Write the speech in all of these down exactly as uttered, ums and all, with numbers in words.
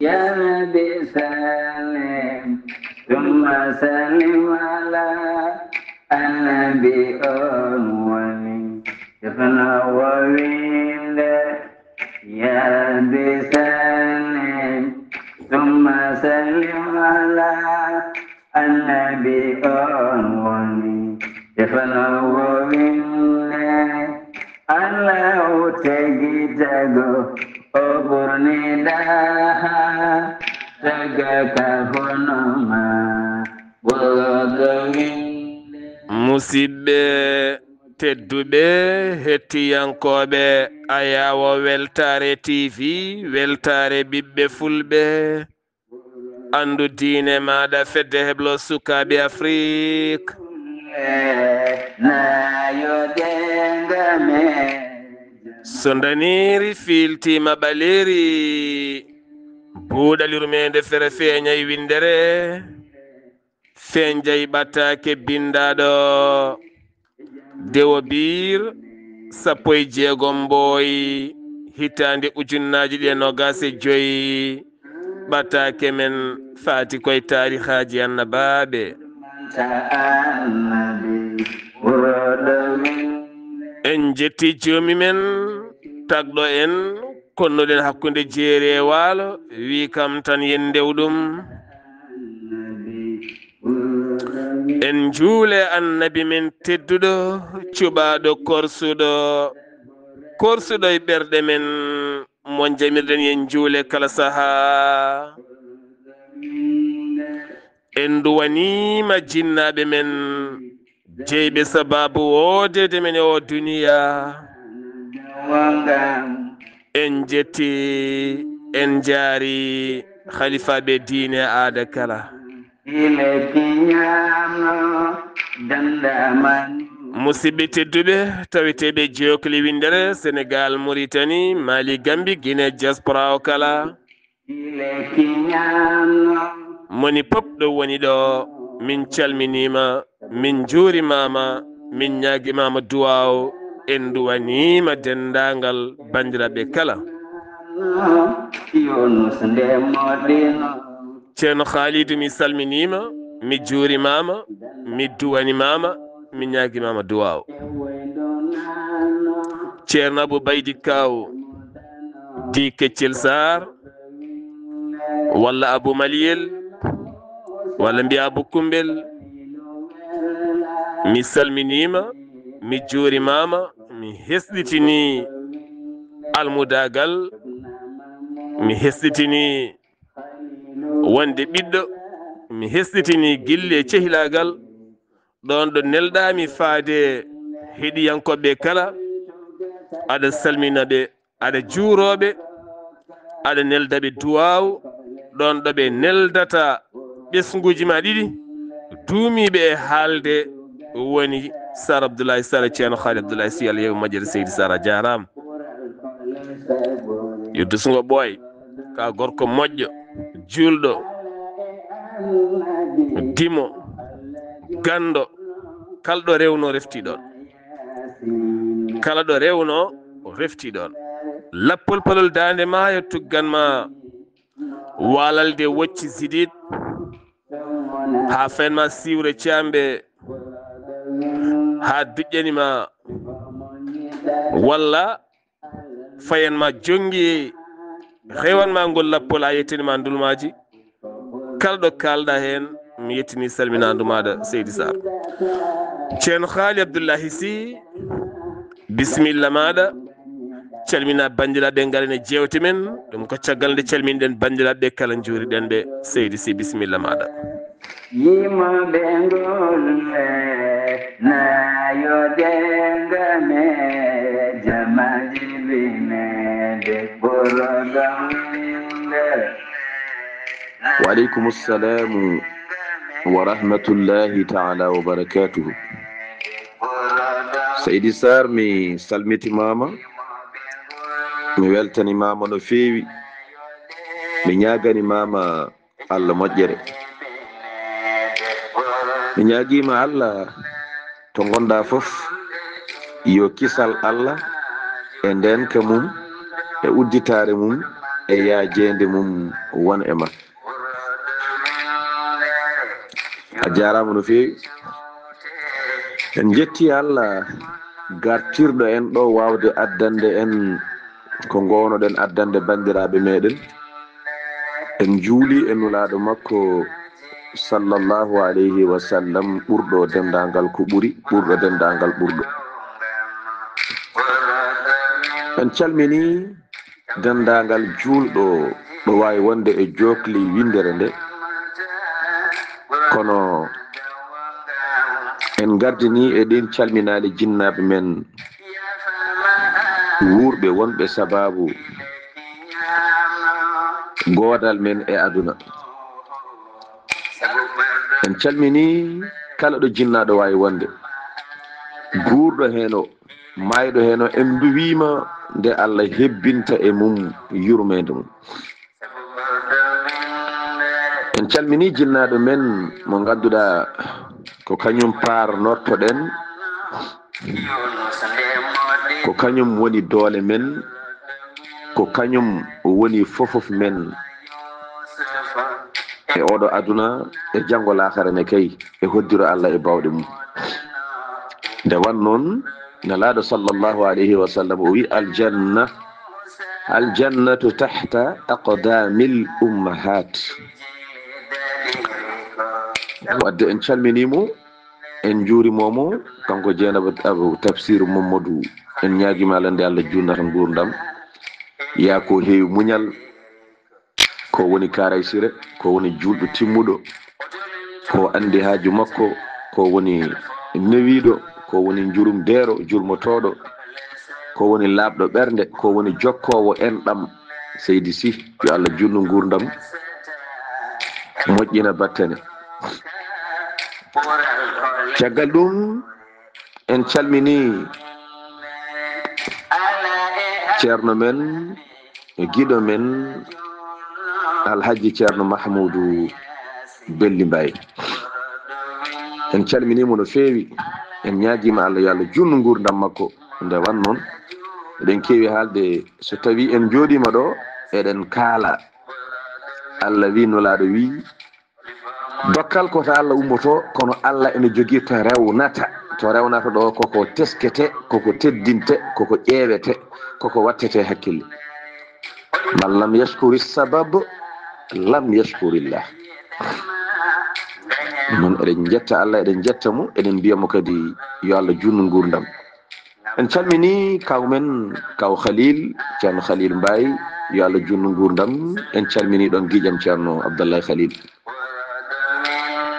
يا رب سلم ثم سلم على النبي أول. Defna wowinde, ya Rabbi sallim, summa sallim ala annabi on woni. Defna wowinde, Allahu tagi tago, o ɓurni daha, taga ka hono ma, ɓurɗo winde. Musidɓe, tedduɓe hettiyankooɓe Ayaawo Weltaare T V, Weltaare ɓiɓɓe Fulɓe, anndu diine maaɗa, fedde heblo sukaaɓe Afrik. So ndaniiri fiiltiima ɓaleeri, buuɗal yurmeende fere feeñay winndere. Fenjay ɓataake binndaaɗo Dewo Biir, sappo e jeegom Mbooy, hitaande ujunnaaji ɗiɗi e noogaas e joy. Ɓataake men faati koye taarihaaji annabaaɓe. En njetti joomi men, tagɗo en, konnuɗen hakkunde jeeri e waalo, wii kam tan yen ndew ɗum. En njuule annabi men tedduɗo, cuɓaaɗo korsuɗo, korsuɗo e ɓerɗe men, mo jamirɗen yen njuule kala sahaa. En nduwaniima jinnaaɓe men, jeyɓe sabaabu woodeede men e oo duniyaa. En njetti, en njaari halifaaɓe diine e aada kala. Musidɓe tedduɓe, taweteeɓe jookli winndere, Senegaal, Muritani, Mali, Gambi, Gine, diaspora o kala. Moni pop ɗo woni ɗo, min calminiima, min njuurimaama, min ñaagimaama duwaaw, en nduwaniima denndaangal banndiraaɓe kala. Ceerno Haalidu, mi salminiima, mi juurimaama, mi duwanimaama, mi ñaagimaama duwaaw. Ceerno Abu Baydi Kaaw, di Keccel Saar, walla Abu Maliyel, walla mbiya Abu Kumbel, mi salminiima, mi juurimaama, mi hesɗitinii almudaagal, mi hesɗitinii wonde ɓiɗɗo, mi hesɗitinii gille e cehilaagal, ɗoon ɗo nelɗaami faade heɗiyankooɓe kala, aɗa salmina ɓe, aɗa juuroo ɓe, aɗa nelda ɓe duwaaw, ɗoon ɗo ɓe neldata ɓesnguuji ma ɗiɗi, duumiiɓe e haalde woni Sar Abdoulaye Sar, Ceerno Haali Abdoulaye Sy, Allah yeeɓa moƴƴere Seydi Sar, a jaaraama. Yo Dusungo Ɓooy, ka gorko moƴƴo, juulɗo, dimo, ganndo, kala ɗo rewno refti ɗoon. Kala ɗo rewno o refti ɗoon. Lappol palol daande maayo tuggan ma waalalde wocci zidiit, haa fen ma siwre caambe, haa duƴƴani ma, walla fayan ma jonngi, rewan ma ngol lappol, a yettani ma ndulmaaji. Kala ɗo kaalɗa heen, mi yettini salminaandu maaɗa, Seydi Sar. Ceerno Haali Abdullahi Sy, bisimilla maaɗa. Calmina banndiraaɓe, ngaren e jeewte men. Ɗum ko caggal nde calminɗen banndiraaɓe kala, njuuriɗen ɓe. Seydi Sy, bisimilla maaɗa. Yimooɓe ngol e naayode ngame jamaji binede boroɗo winde. Wa aleykum assalamu wa rahmatullahi taala wa barakatuhu. Seydi Sar, mi salmitimaama, mi weltanimaama no feewi, mi ñaagani maama Allah moƴƴere. Mi ñaagiima Allah to ngonɗa fof, yo kisal Allah e ndeenka mum e udditaare mum e yaajeende mum won e ma. A jaaraama no feewi. En njetti Allah gartirɗo en ɗo waawde addande en ko ngoonoɗen addande banndiraaɓe meɗen. En njuuli e Nulaaɗo makko sallallahu alayhi wa sallam, ɓurɗo denndaangal ko ɓuri, ɓurɗo denndaangal ɓurɗo. En calminii denndaangal juulɗo ɗo waawi wonde e jookli winndere nde. Kono en ngardinii e ɗeen calminaali jinnaaɓe men wuurɓe wonɓe sabaabu goodal men e aduna. En calminii kala ɗo jinnaaɗo waawi wonde, guurɗo heen o, maayɗo heen o, en nduwiima nde Allah hebbinta e mum yurmeende mum. En calminii jinnaaɗo men mo ngannduɗaa ko kañum paarnortoɗen, ko kañum woni doole men, ko kañum woni fofof men e oɗo aduna e janngo laakara ne kay e hoddiro Allah e baawɗe mum. Nde wan noon, Nelaaɗo sallallahu alayhi wa sallam o wi, "Aljanna, aljannatu tahta aqdamil ummahat." Wadde en calminii mo, en njuurima mo, kanko Jeynaba Abu Tafsir Mamadou, en ñaagiima Allah nde Allah junnata nguurndam, yaa ko heewi muñal, ko woni Karaysire, ko woni juulɗo timmuɗo, ko anndi haaju makko, ko woni newiiɗo, ko woni njurum deero, julmotooɗo, ko woni laaɓɗo ɓernde, ko woni jokkoowo enɗam. Seydi Sih, yo Allah junnu nguurndam, moƴƴina battane. Caggal ɗum, en calminii ceerno men, e giɗo men, Alhaji Ceerno Mahmuudu Belli Mbaye. En calminii mo no feewi, en ñaagiima Allah yo Allah junnu nguurndam makko. Nde wan noon, eɗen keewi haalde, so tawii en njooɗiima ɗo, eɗen kaala. Allah wii, Nulaaɗo wii, dokkal ko to Allah ummotoo, kono Allah ene jogii to rewnata. To rewnata ɗo, koko teskete, koko teddinte, koko ƴeewete, koko wattete hakkille. Man lam yashkuri sabab, lam yashkurillah. Noon eɗen njetta Allah, eɗen njetta mo, eɗen mbiya mo kadi yo Allah junnu nguurndam. En calminii kaw men, kaw Khalil, Ceerno Khalil Mbaye, yo Allah junnu nguurndam. En calminii ɗoon giƴam Ceerno Abdallahi Khalil.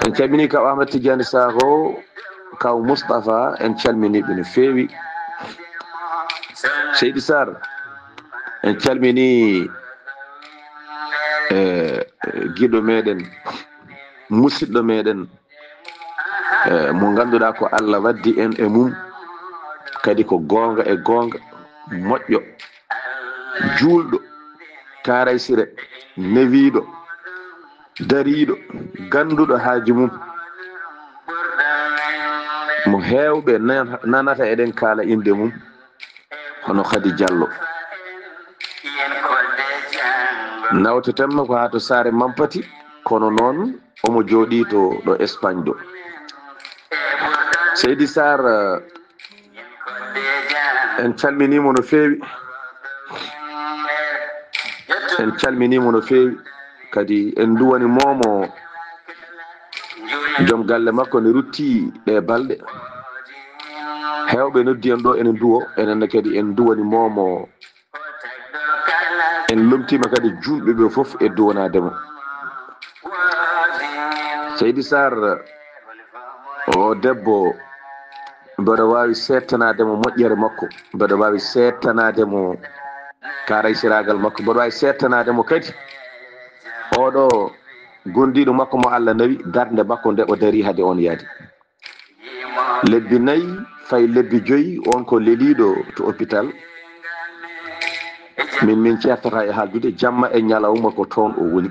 En calminii kaw Ahmed Tidiane Sakho, kaw Moustapha, en calminii ɓe no feewi. Seydi Sarr, en calminii, eh, giɗo meɗen, musidɗo meɗen, eh, mo ngannduɗaa ko Allah waddi en e mum, kadi ko goonga e goonga, moƴƴo, juulɗo, kaaraysire, newiiɗo, dariiɗo, gannduɗo haaju mum, mo heewɓe nan-, nanata eɗen kaala innde mum, hono Khady Diallo. Nawtetenma ko haa to Saare Mampati, kono noon omo jooɗii to, ɗo Espagne ɗo. Seydi Sarr, en calminii mo no feewi. En calminii mo no feewi. Kadi en nduwanii mo, joom galle makko ne rutti ɗee balɗe. Heewɓe noddi en ɗo, ene nduwo, enen ne kadi en nduwanii mo. En lomtiima kadi juulɓe ɓe fof e duwanaade mo. Seydi Sarr, o debbo, mbeɗa waawi seedtanaade mo moƴƴere makko, mbeɗa waawi seedtanaade mo kaaraysiraagal makko, mbeɗa waawi seedtanaade mo kadi oɗo gondiiɗo makko mo Allah nawi, darnde makko nde o darii hade oon yaade. Lebbi nayi, fay lebbi joyi, on ko leliiɗo to hôpital. Min, min ceertata e haaldude, jamma e ñalawma ko toon o woni.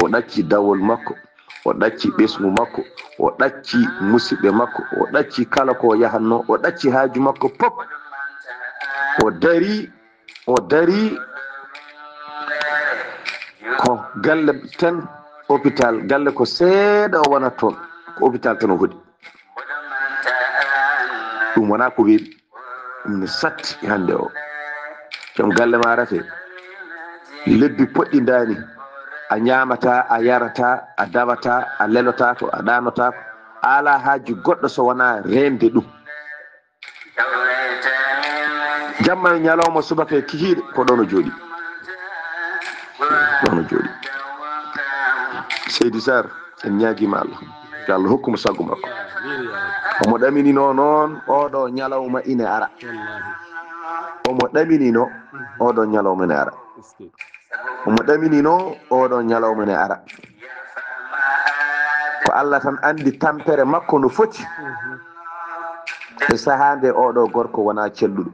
O ɗacci dawol makko, o ɗacci ɓesngu makko, o ɗacci musidɓe makko, o ɗacci kala ko o yahatnoo, o ɗacci haaju makko pop. O darii, o darii, Ko galle tan, hôpital, galle ko seeɗa o wonata toon, ko hôpital tan o hoɗi. Ɗum wonaa ko weeɓi, ɗum ne satti hannde o. Joom galle ma rate, lebbi poɗɗi ndaani, a ñaamataa, a yarataa, a dawataa, a lelotaako, a ɗaanotaako, a alaa haaju goɗɗo so wonaa reende ɗum. Jamma e ñalawma, subaka e kikiiɗe, ko ɗoon o jooɗi. Ɗoon o jooɗi. Seydi Sarr, en ñaagiima Allah. Yo Allah hokku mo sago makko. Omo ɗaminino noon, oɗo ñalawma ine ara. Omo ɗaminino, oɗo ñalawma ine ara. Omo ɗaminino, oɗo ñalawma ine ara. Ko Allah tan anndi tampere makko no foti. E sahaa nde, oɗo gorko wonaa celluɗo.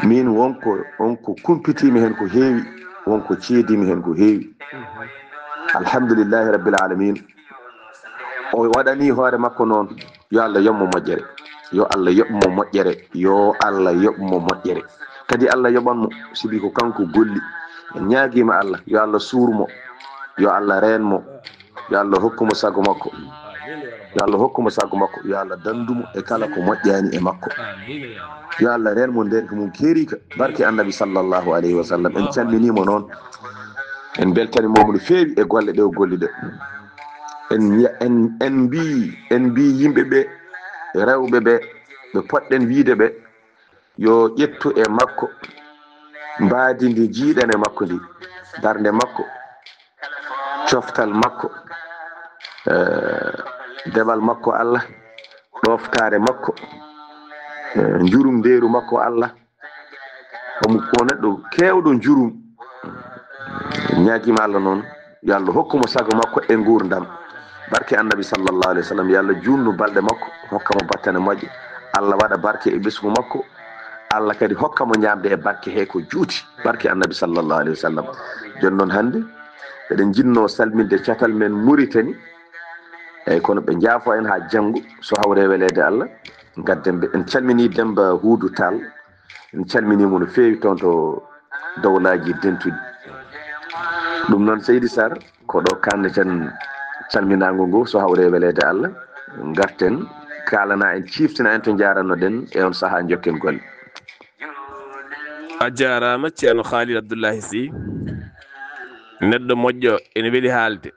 Min wonko, wonko kumpitiimi heen ko heewi, wonko ceediimi heen ko heewi. Alhamdulillahi Rabbil Alamin. O waɗani hoore makko noon. Yo Allah yoɓ mo moƴƴere. Yo Allah yoɓ mo moƴƴere. Yo Allah yoɓ mo moƴƴere. Kadi Allah yoɓan mo, sibi ko kanko golli. En ñaagiima Allah, yo Allah suur mo. Yo Allah reen mo. Yo Allah hokku mo sago makko. Yo Allah hokku mo sago makko. Yo Allah danndu mo e kala ko moƴƴaani e makko. Yo Allah reen mo nder ko mum keeriika. Barke Annabi sallallahu alayhi wa sallam. En calminii mo noon. En mbeltanii mo no feewi e golle ɗe o golli ɗe. En, en, en mbii, en mbii yimɓe ɓe, rewɓe ɓe, ɓe poɗɗen wiyde ɓe, yo ƴettu e makko mbaadi ndi njiiɗen e makko ndi, darnde makko, coftal makko, eh, deɓal makko Allah, ɗooftaare makko, eh, njurumndeeru makko Allah. Omo ko neɗɗo keewɗo njurum. Ñaagiima Allah noon, yo Allah hokku mo sago makko e nguurndam. Barke Annabi sallallahu alayhi wa sallam, yo Allah juutnu balɗe makko, hokka mo battane moƴƴe. Allah waɗa barke e ɓesngu makko. Allah kadi hokka mo ñaamde e barke he ko juuti. Barke Annabi sallallahu alayhi wa sallam. Jooni noon hannde, eɗen njinnoo salminde catal men Muritani. Eeyi, kono ɓe njaafo en haa janngo, so hawre weleede Allah. Ngadden ɓe, en calminii Demmba Huudu Taal. En calminii mo no feewi toon to dowlaaji dentuɗi. Ɗum noon, Seydi Sarr, ko ɗo kaaneten calminaango ngo, so hawre weleede Allah. Ngarten, kaalana en, ciiftina en to njaarannoɗen e on sahaa, njokken golle. A jaaraama, Ceerno Khalid Abdullahi Sy. Neɗɗo moƴƴo ene weli haalde.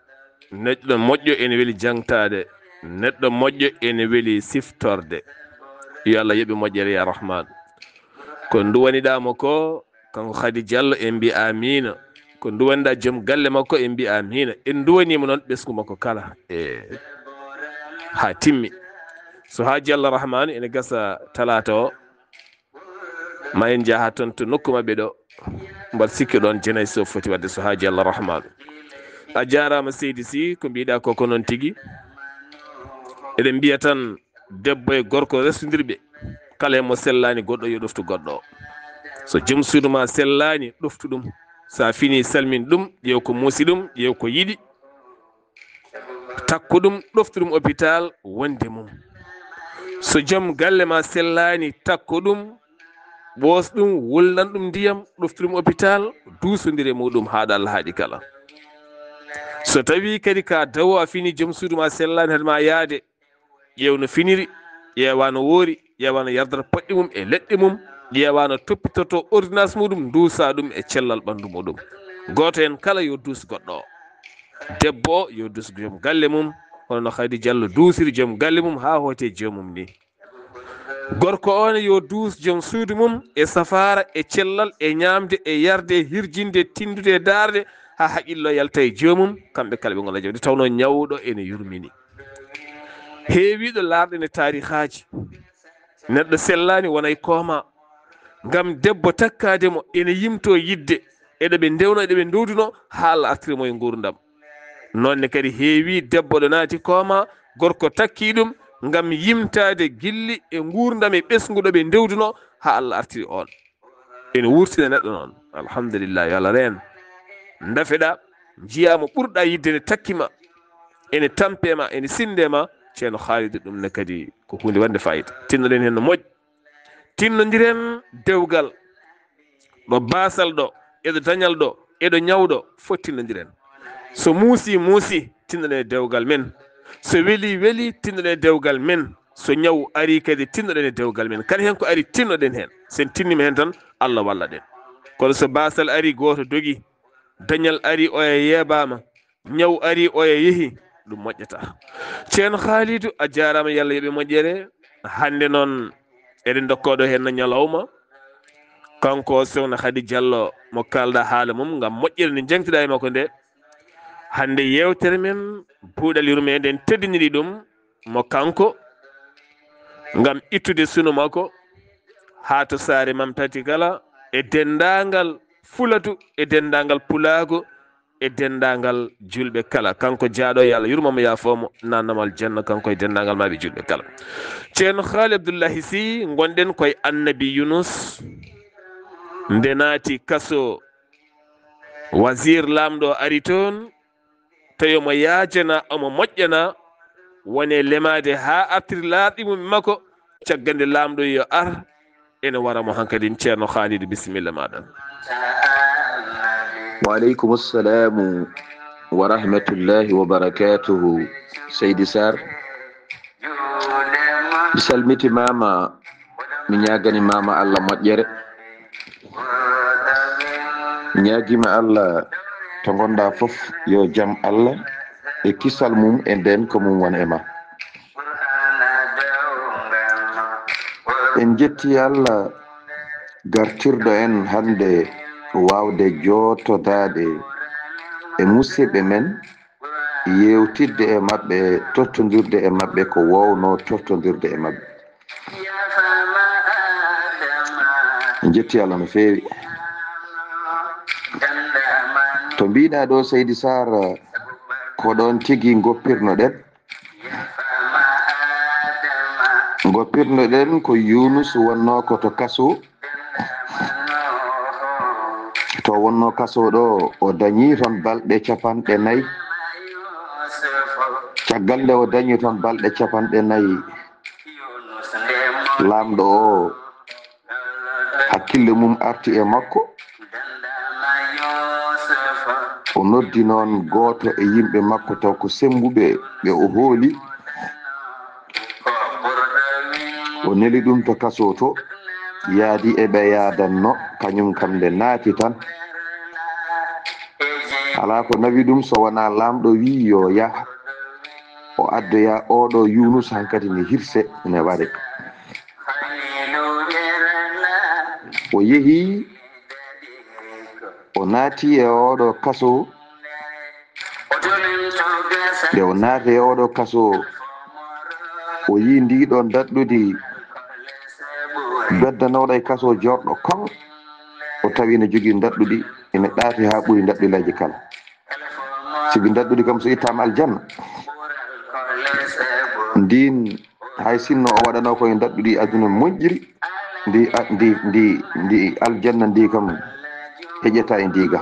Neɗɗo moƴƴo ene weli jaŋtaade. Neɗɗo moƴƴo ene weli siftorde. Yo Allah yoɓ e moƴƴere, ya Rahman. Ko nduwaniɗaa mo ko, kanko Khady Diallo, en mbi amiina. Ko nduwaniɗaa joom galle makko, en mbi amiina. En nduwanii mo noon ɓesngu makko kala. E haa timmi. So haa Diallo Rahman ene gasa talaata o, ma en njaha toon to nokku maɓɓe ɗo. Mbaɗ sikki ɗoon jenayi so foti waɗde so haaji Allah Rahmanu. A jaaraama seydi Sy, ko mbiɗa ko, ko noon tigi. Eɗen mbiya tan debbo e gorko resondirɓe, kala e mo sellaani goɗɗo yo ɗoftu goɗɗo o. So joom suudu ma sellaani, ɗoftu ɗum. So a fini, salmin ɗum, ƴeew ko muusi ɗum, ƴeew ko yiɗi. Takko ɗum, ɗoftu ɗum hôpital wonde mum. So joom galle ma sellaani, takko ɗum, ɓoos ɗum, wulnan ɗum ndiyam, ɗoftu ɗum hôpital, duusondir e muɗum haa ɗo Allah haaɗi kala. So tawii kadi ka dawo a fini, joom suudu ma sellaani hade ma yaade, ƴeew no finiri, ƴeewa no woori, ƴeewa no yardata poɗɗe mum e leɗɗe mum, ƴeewa no toppitoto ordonnance muɗum, nduusa ɗum e cellal ɓanndu muɗum. Gooto heen kala yo duus goɗɗo o. Debbo o yo duus joom galle mum, hono no Khady Diallo duusiri joom galle mum haa hooti e joomum ni. Gorko o ne yo duus joom suudu mum e safaara, e cellal, e ñaamde, e yarde, e hirjinde, e tinndude, e daarde, haa haqqillo yalta e joomum, kamɓe kala ɓe ngonaa jawdi. Tawnoo ñawɗo ene yurmini. Heewiiɗo laarɗen e taarihaaji, neɗɗo sellaani wona e kooma, ngam debbo takkaade mo ene yimtoo yiɗde e ɗo ɓe ndewnoo, e ɗo ɓe ndowdunoo, haa Allah artiri mo e nguurndam. Noon ne kadi heewii debbo ɗo naati kooma, gorko takkii ɗum ngam yimtaade gilli e nguurndam e ɓesngu ɗo ɓe ndewdunoo, haa Allah artiri oon. Ene wurtina neɗɗo noon. Alhamdulillah, yo Allah reen. Ndafeɗaa, njiyaa mo ɓurɗaa yiɗde ne takki ma, ene tampe ma, ene sinnde ma, Ceerno Khalid, ɗum ne kadi ko huunde waɗnde faayida. Tinnoɗen heen no moƴƴi. Tinnondiren dewgal. Ɗo baasal ɗo, e ɗo dañal ɗo, eɗo ñawɗo, fof tinnondiren. So muusi, muusi, tinnoɗen e dewgal men. So weli, weli, tinnoɗen e dewgal men. So ñaw ari kadi, tinnoɗen e dewgal men. Kala heen ko ari, tinnoɗen heen. So en tinniima heen tan, Allah walla ɗen. Kono so baasal ari, gooto dogi, dañal ari, oya yeebaama, ñaw ari, oya yehi, ɗum moƴƴata. Ceerno Khalidou, a jaaraama, yo Allah yoɓ e moƴƴere. Hannde noon, eɗen ndokkoo ɗo heen no ñalawma. Kanko Sokhna Khady Diallo mo kaalɗaa haala mum ngam moƴƴere nde njeñtoɗaa e makko nde. Hannde yeewtere men, Buuɗal Yurmeende, en teddiniri ɗum mo kanko ngam ittude sunu makko haa to saare Mam Tati Kala e denndaangal Fuladu e denndaangal Pulaagu e denndaangal juulɓe kala. Kanko jaaɗo, yo Allah yurmo mo, yaafoo mo, naatna mo aljanna, kanko e denndaangal maɓɓe juulɓe kala. Ceerno Haali Abdullahi Sy, ngonɗen koye Annabi Yunus. Nde naati kaso, wasiir laamɗo ari toon, tawi omo yaajana, omo moƴƴana, woni e lemaade haa artiri laaɓɗi mum e makko. Caggal nde laamɗo yo ar, ene wara mo hankadin. Ceerno Khalid, bisimilla maaɗa. Wa aleykum assalamu wa rahmatullahi wa barakatuhu, Seydi Sarr. Mi salmitimaama, mi ñaagani maama Allah moƴƴere. Mi ñaagima Allah to ngonɗa fof, yo jam Allah e kisal mum e nden ko mum won e ma. En jetti Allah gartirɗo en hannde waawde jootodaade e musidɓe men, yewtidde e maɓɓe, tottondirde e maɓɓe ko wowno tottondirde e maɓɓe. En jetti Allah no feewi. To mbiɗa ɗo, Seydi Sarr, ko ɗon tigi goppirnoɗen. Goppirnoɗen ko Yunus wonno ko to kaso. To wonno kaso ɗo, o dañi toon balɗe capanɗe nayi. Caggal nde o dañi toon balɗe capanɗe nayi, laamɗo o, hakkille mum arti e makko. O noddi noon gooto e yimɓe makko, taw ko semmbuɓe ɓe o hooli. O neli ɗum to kaso to, yaadi e ɓe yaadanno, kañum kam nde naati tan. Alaa ko nawi ɗum so wonaa laamɗo wii yo yah, o addoya oɗo Yunus hankadi ne hirse, ne ware. O yehi, o naati e oɗo kaso. Nde o naati e oɗo kaso, o yii ndiɗo ndaɗɗudi beddanooɗo e kaso jorɗo kon. O tawi ene jogii ndaɗɗudi, ene ɗaati haa ɓuri ndaɗɗuleeje kala. Sibi ndaɗɗudi kam so ittaama aljanna, ndin hay sinno o waɗanoo koye ndaɗɗudi aduna moƴƴiri, ndi, a-, ndi, ndi, ndi aljanna ndi kam heƴata e ndi ga.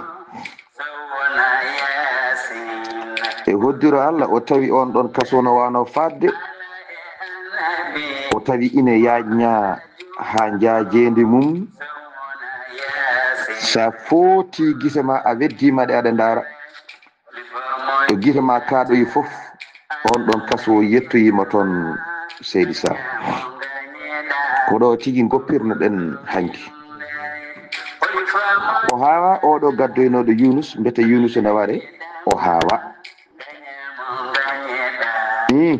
E hoddiro Allah, o tawi on ɗon kaso no wano fadde, o tawi ine yaajña haa njaajeendi mum. Sa footi gise ma, a weddima ɗe, aɗa ndaara. To gite ma kaaɗoyi fof, on ɗon kaso yettoyima toon, Seydi Sarr. Ko ɗo tigi goppirnoɗen hanki. O haawa, oɗo gaddoynooɗo Yunus, mbete Yunus ene ware, o haawa. Hmm.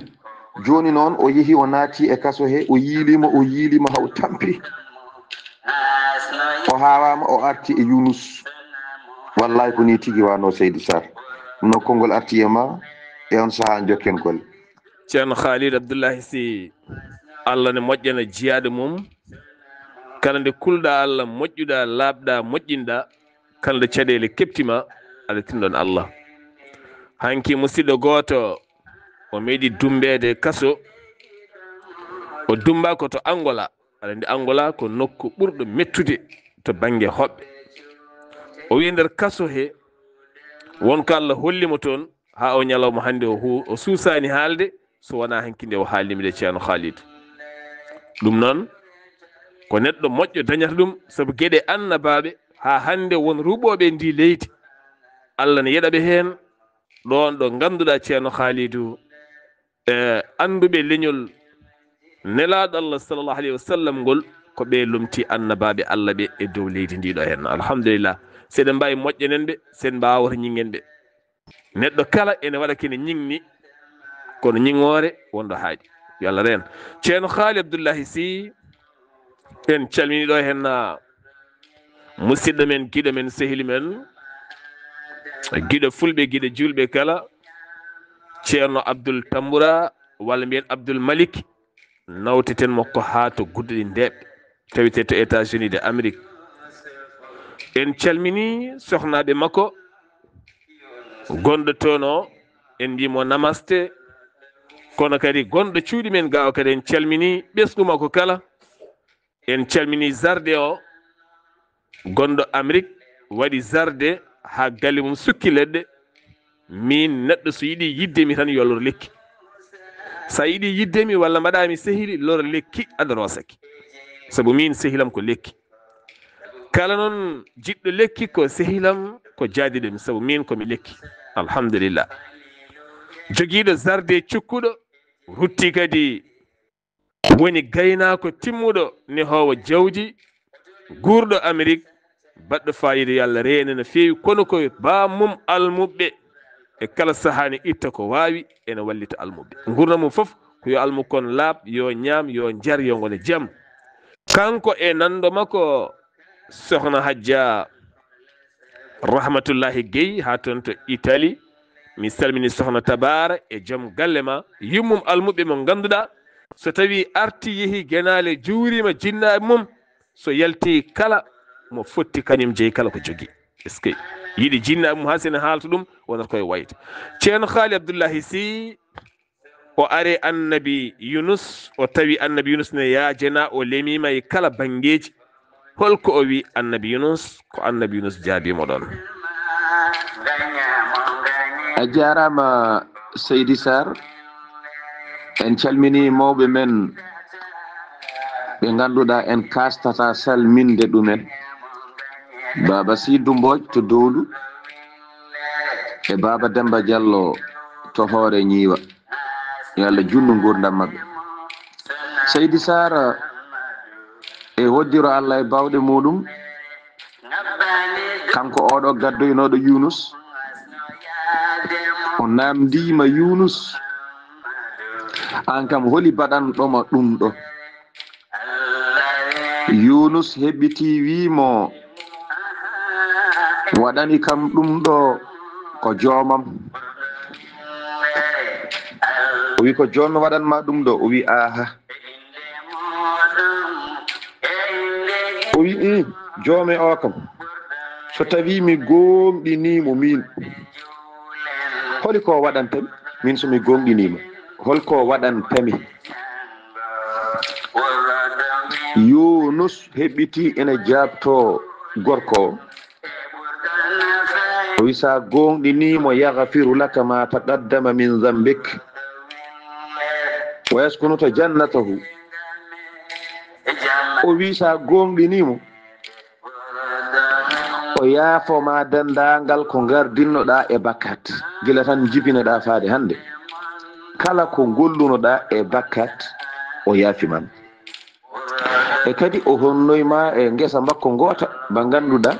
Jooni noon, o yehi, o naati e kaso he, o yiilima, o yiilima, haa o tampi. O haawaama, o arti e Yunus. Wallahi, ko nii tigi wano, Seydi Sarr. Ɗum noon, konngol arti e ma, e on sahaa jokken golle. Ceerno Khalid Abdullahi Sy, Allah ne moƴƴana jiyaaɗo mum. Kala nde kulɗa Allah, moƴƴuɗa, laaɓɗa, moƴƴinɗa, kala nde caɗeele keɓtima, aɗa tinndon Allah. Hanki musidɗo gooto, o meeɗi dummbeede kaso. O dummba ko to Angola. Aɗa anndi Angola ko nokku ɓurɗo mettude to bannge hoɓɓe. O wiyi nder kaso he, won ko Allah holli mo toon, haa o ñalawma hannde o hu-, o suusaani haalde, so wonaa hanki nde o haalni mi nde, Ceerno Khalid. Ɗum noon, ko neɗɗo moƴƴo dañata ɗum, sabu geɗe annabaaɓe, haa hannde won ruɓooɓe e ndi leydi, Allah ne yeɗa ɓe heen. Ɗoon ɗo ngannduɗaa Ceerno Haalidu, e annduɓe leñol Nelaaɗo Allah sallallahu alayhi wa sallam ngol, ko ɓe lomti annabaaɓe Allah ɓe e dow leydi ndi ɗo heen. Alhamdulillah. Seɗen mbaawi moƴƴanen ɓe, seɗen mbaawata ñiŋen ɓe. Neɗɗo kala ene waɗa kene ñiŋni, kono ñiŋoore wonɗo haaɗi. Yo Allah reen. Ceerno Haali Abdullahi Sy, en calmini ɗo heen, ah, musidɗo men, giɗo men, sehili men, giɗo fulɓe, giɗo juulɓe kala, Ceerno Abdul Tambura, walla mbiyen Abdul Malik, nawteten mo ko haa to Gudduɗi Ndeeɓe, tawetee to États-Unis de Amérique. En calmini sohnaaɓe makko, gonɗo toon o, en mbii mo namaste, kono kadi gonɗo cuuɗi men gaaw kadi en calmini ɓesngu makko kala. En calmini zarde o, gonɗo Amérique, waɗi zarde haa galle mum sukki leɗɗe. Min neɗɗo so yiɗi yidde mi tan yo lor lekki. So a yiɗi yidde mi walla mbaɗa mi sehili, lor lekki, aɗa rosaki. Sabu min sehilam ko lekki. Kala noon jiɗɗo lekki ko sehilam, ko jaadiɗo mi, sabu min ko mi lekki. Alhamdulillah. Jogiiɗo zarde cukkuɗo, rutti kadi woni gaynaako timmuɗo, nehoowo jawdi, guurɗo Amérique, baɗɗo faayiida, yo Allah reene no feewi, kono ko bammum almuɓɓe e kala sahaa ne itta ko waawi, ene wallita almuɓɓe. Nguurndam mum fof ko yo almuɓɓe kon laaɓ, yo ñaam, yo njar, yo ngon e jam. Kanko e nanndo makko, Sohna Hajja Rahmatullahi Guèye haa toon to Italie. Mi salmini Sohna Tabara e joom galle ma, yummum almuɓɓe mo ngannduɗaa, so tawi arti yehi genaale juurima jinnaaɓe mum, so yalti kala mo fotti kañum jeyi kala ko jogii. Est-ce que yiɗi jinnaaɓe mum haa sene haalta ɗum, wonata koye wayde. Ceerno Haali Abdullahi Sy, o ari annabi Yunus, o tawi annabi Yunus ne yaajena, o lemiima e kala banngeeji. Holko o wi annabi Yunus? Ko annabi Yunus jaabi mo ɗon. A jaaraama, Seydi Sarr. En calmini mawɓe men ɓe ngannduɗaa en kaastata salminde ɗumen. Baaba Sidu Mbooj to Dowdu e Baaba Demba Jallo to Hoore Ñiiwa. Yo Allah juutnu nguurndam maɓɓe. Seydi Sarr e hoddiro Allah e baawɗe muuɗum, kanko oɗo gaddoynooɗo Yunus, o naamndiima Yunus, aan kam holi baɗanɗoma ɗum ɗo? Yunus heɓitii wii mo, waɗani kam ɗum ɗo ko joomam. O wi, ko joom mi waɗan ma ɗum ɗo? O wi, aha. O wi, i, joome o kam, so tawi mi gooŋɗinii mo min, holi ko waɗanta mi? Min so mi gooŋɗinii mo, hol ko waɗanta mi? Yunus heɓitii ene jaabtoo gorko o. O wi, sa gooŋɗinii mo, yagfiru laka ma taqaddama min zambik wa yaskunuka jannatahu. O wi, sa gooŋɗinii mo, o yaafo ma denndaangal ko ngardinnoɗaa e bakkat, gila tan njibinoɗaa faade hannde. Kala ko ngollunoɗaa e bakkat, o yaafi ma. E kadi o honnoy ma e ngesa makko ngoota, ba ngannduɗaa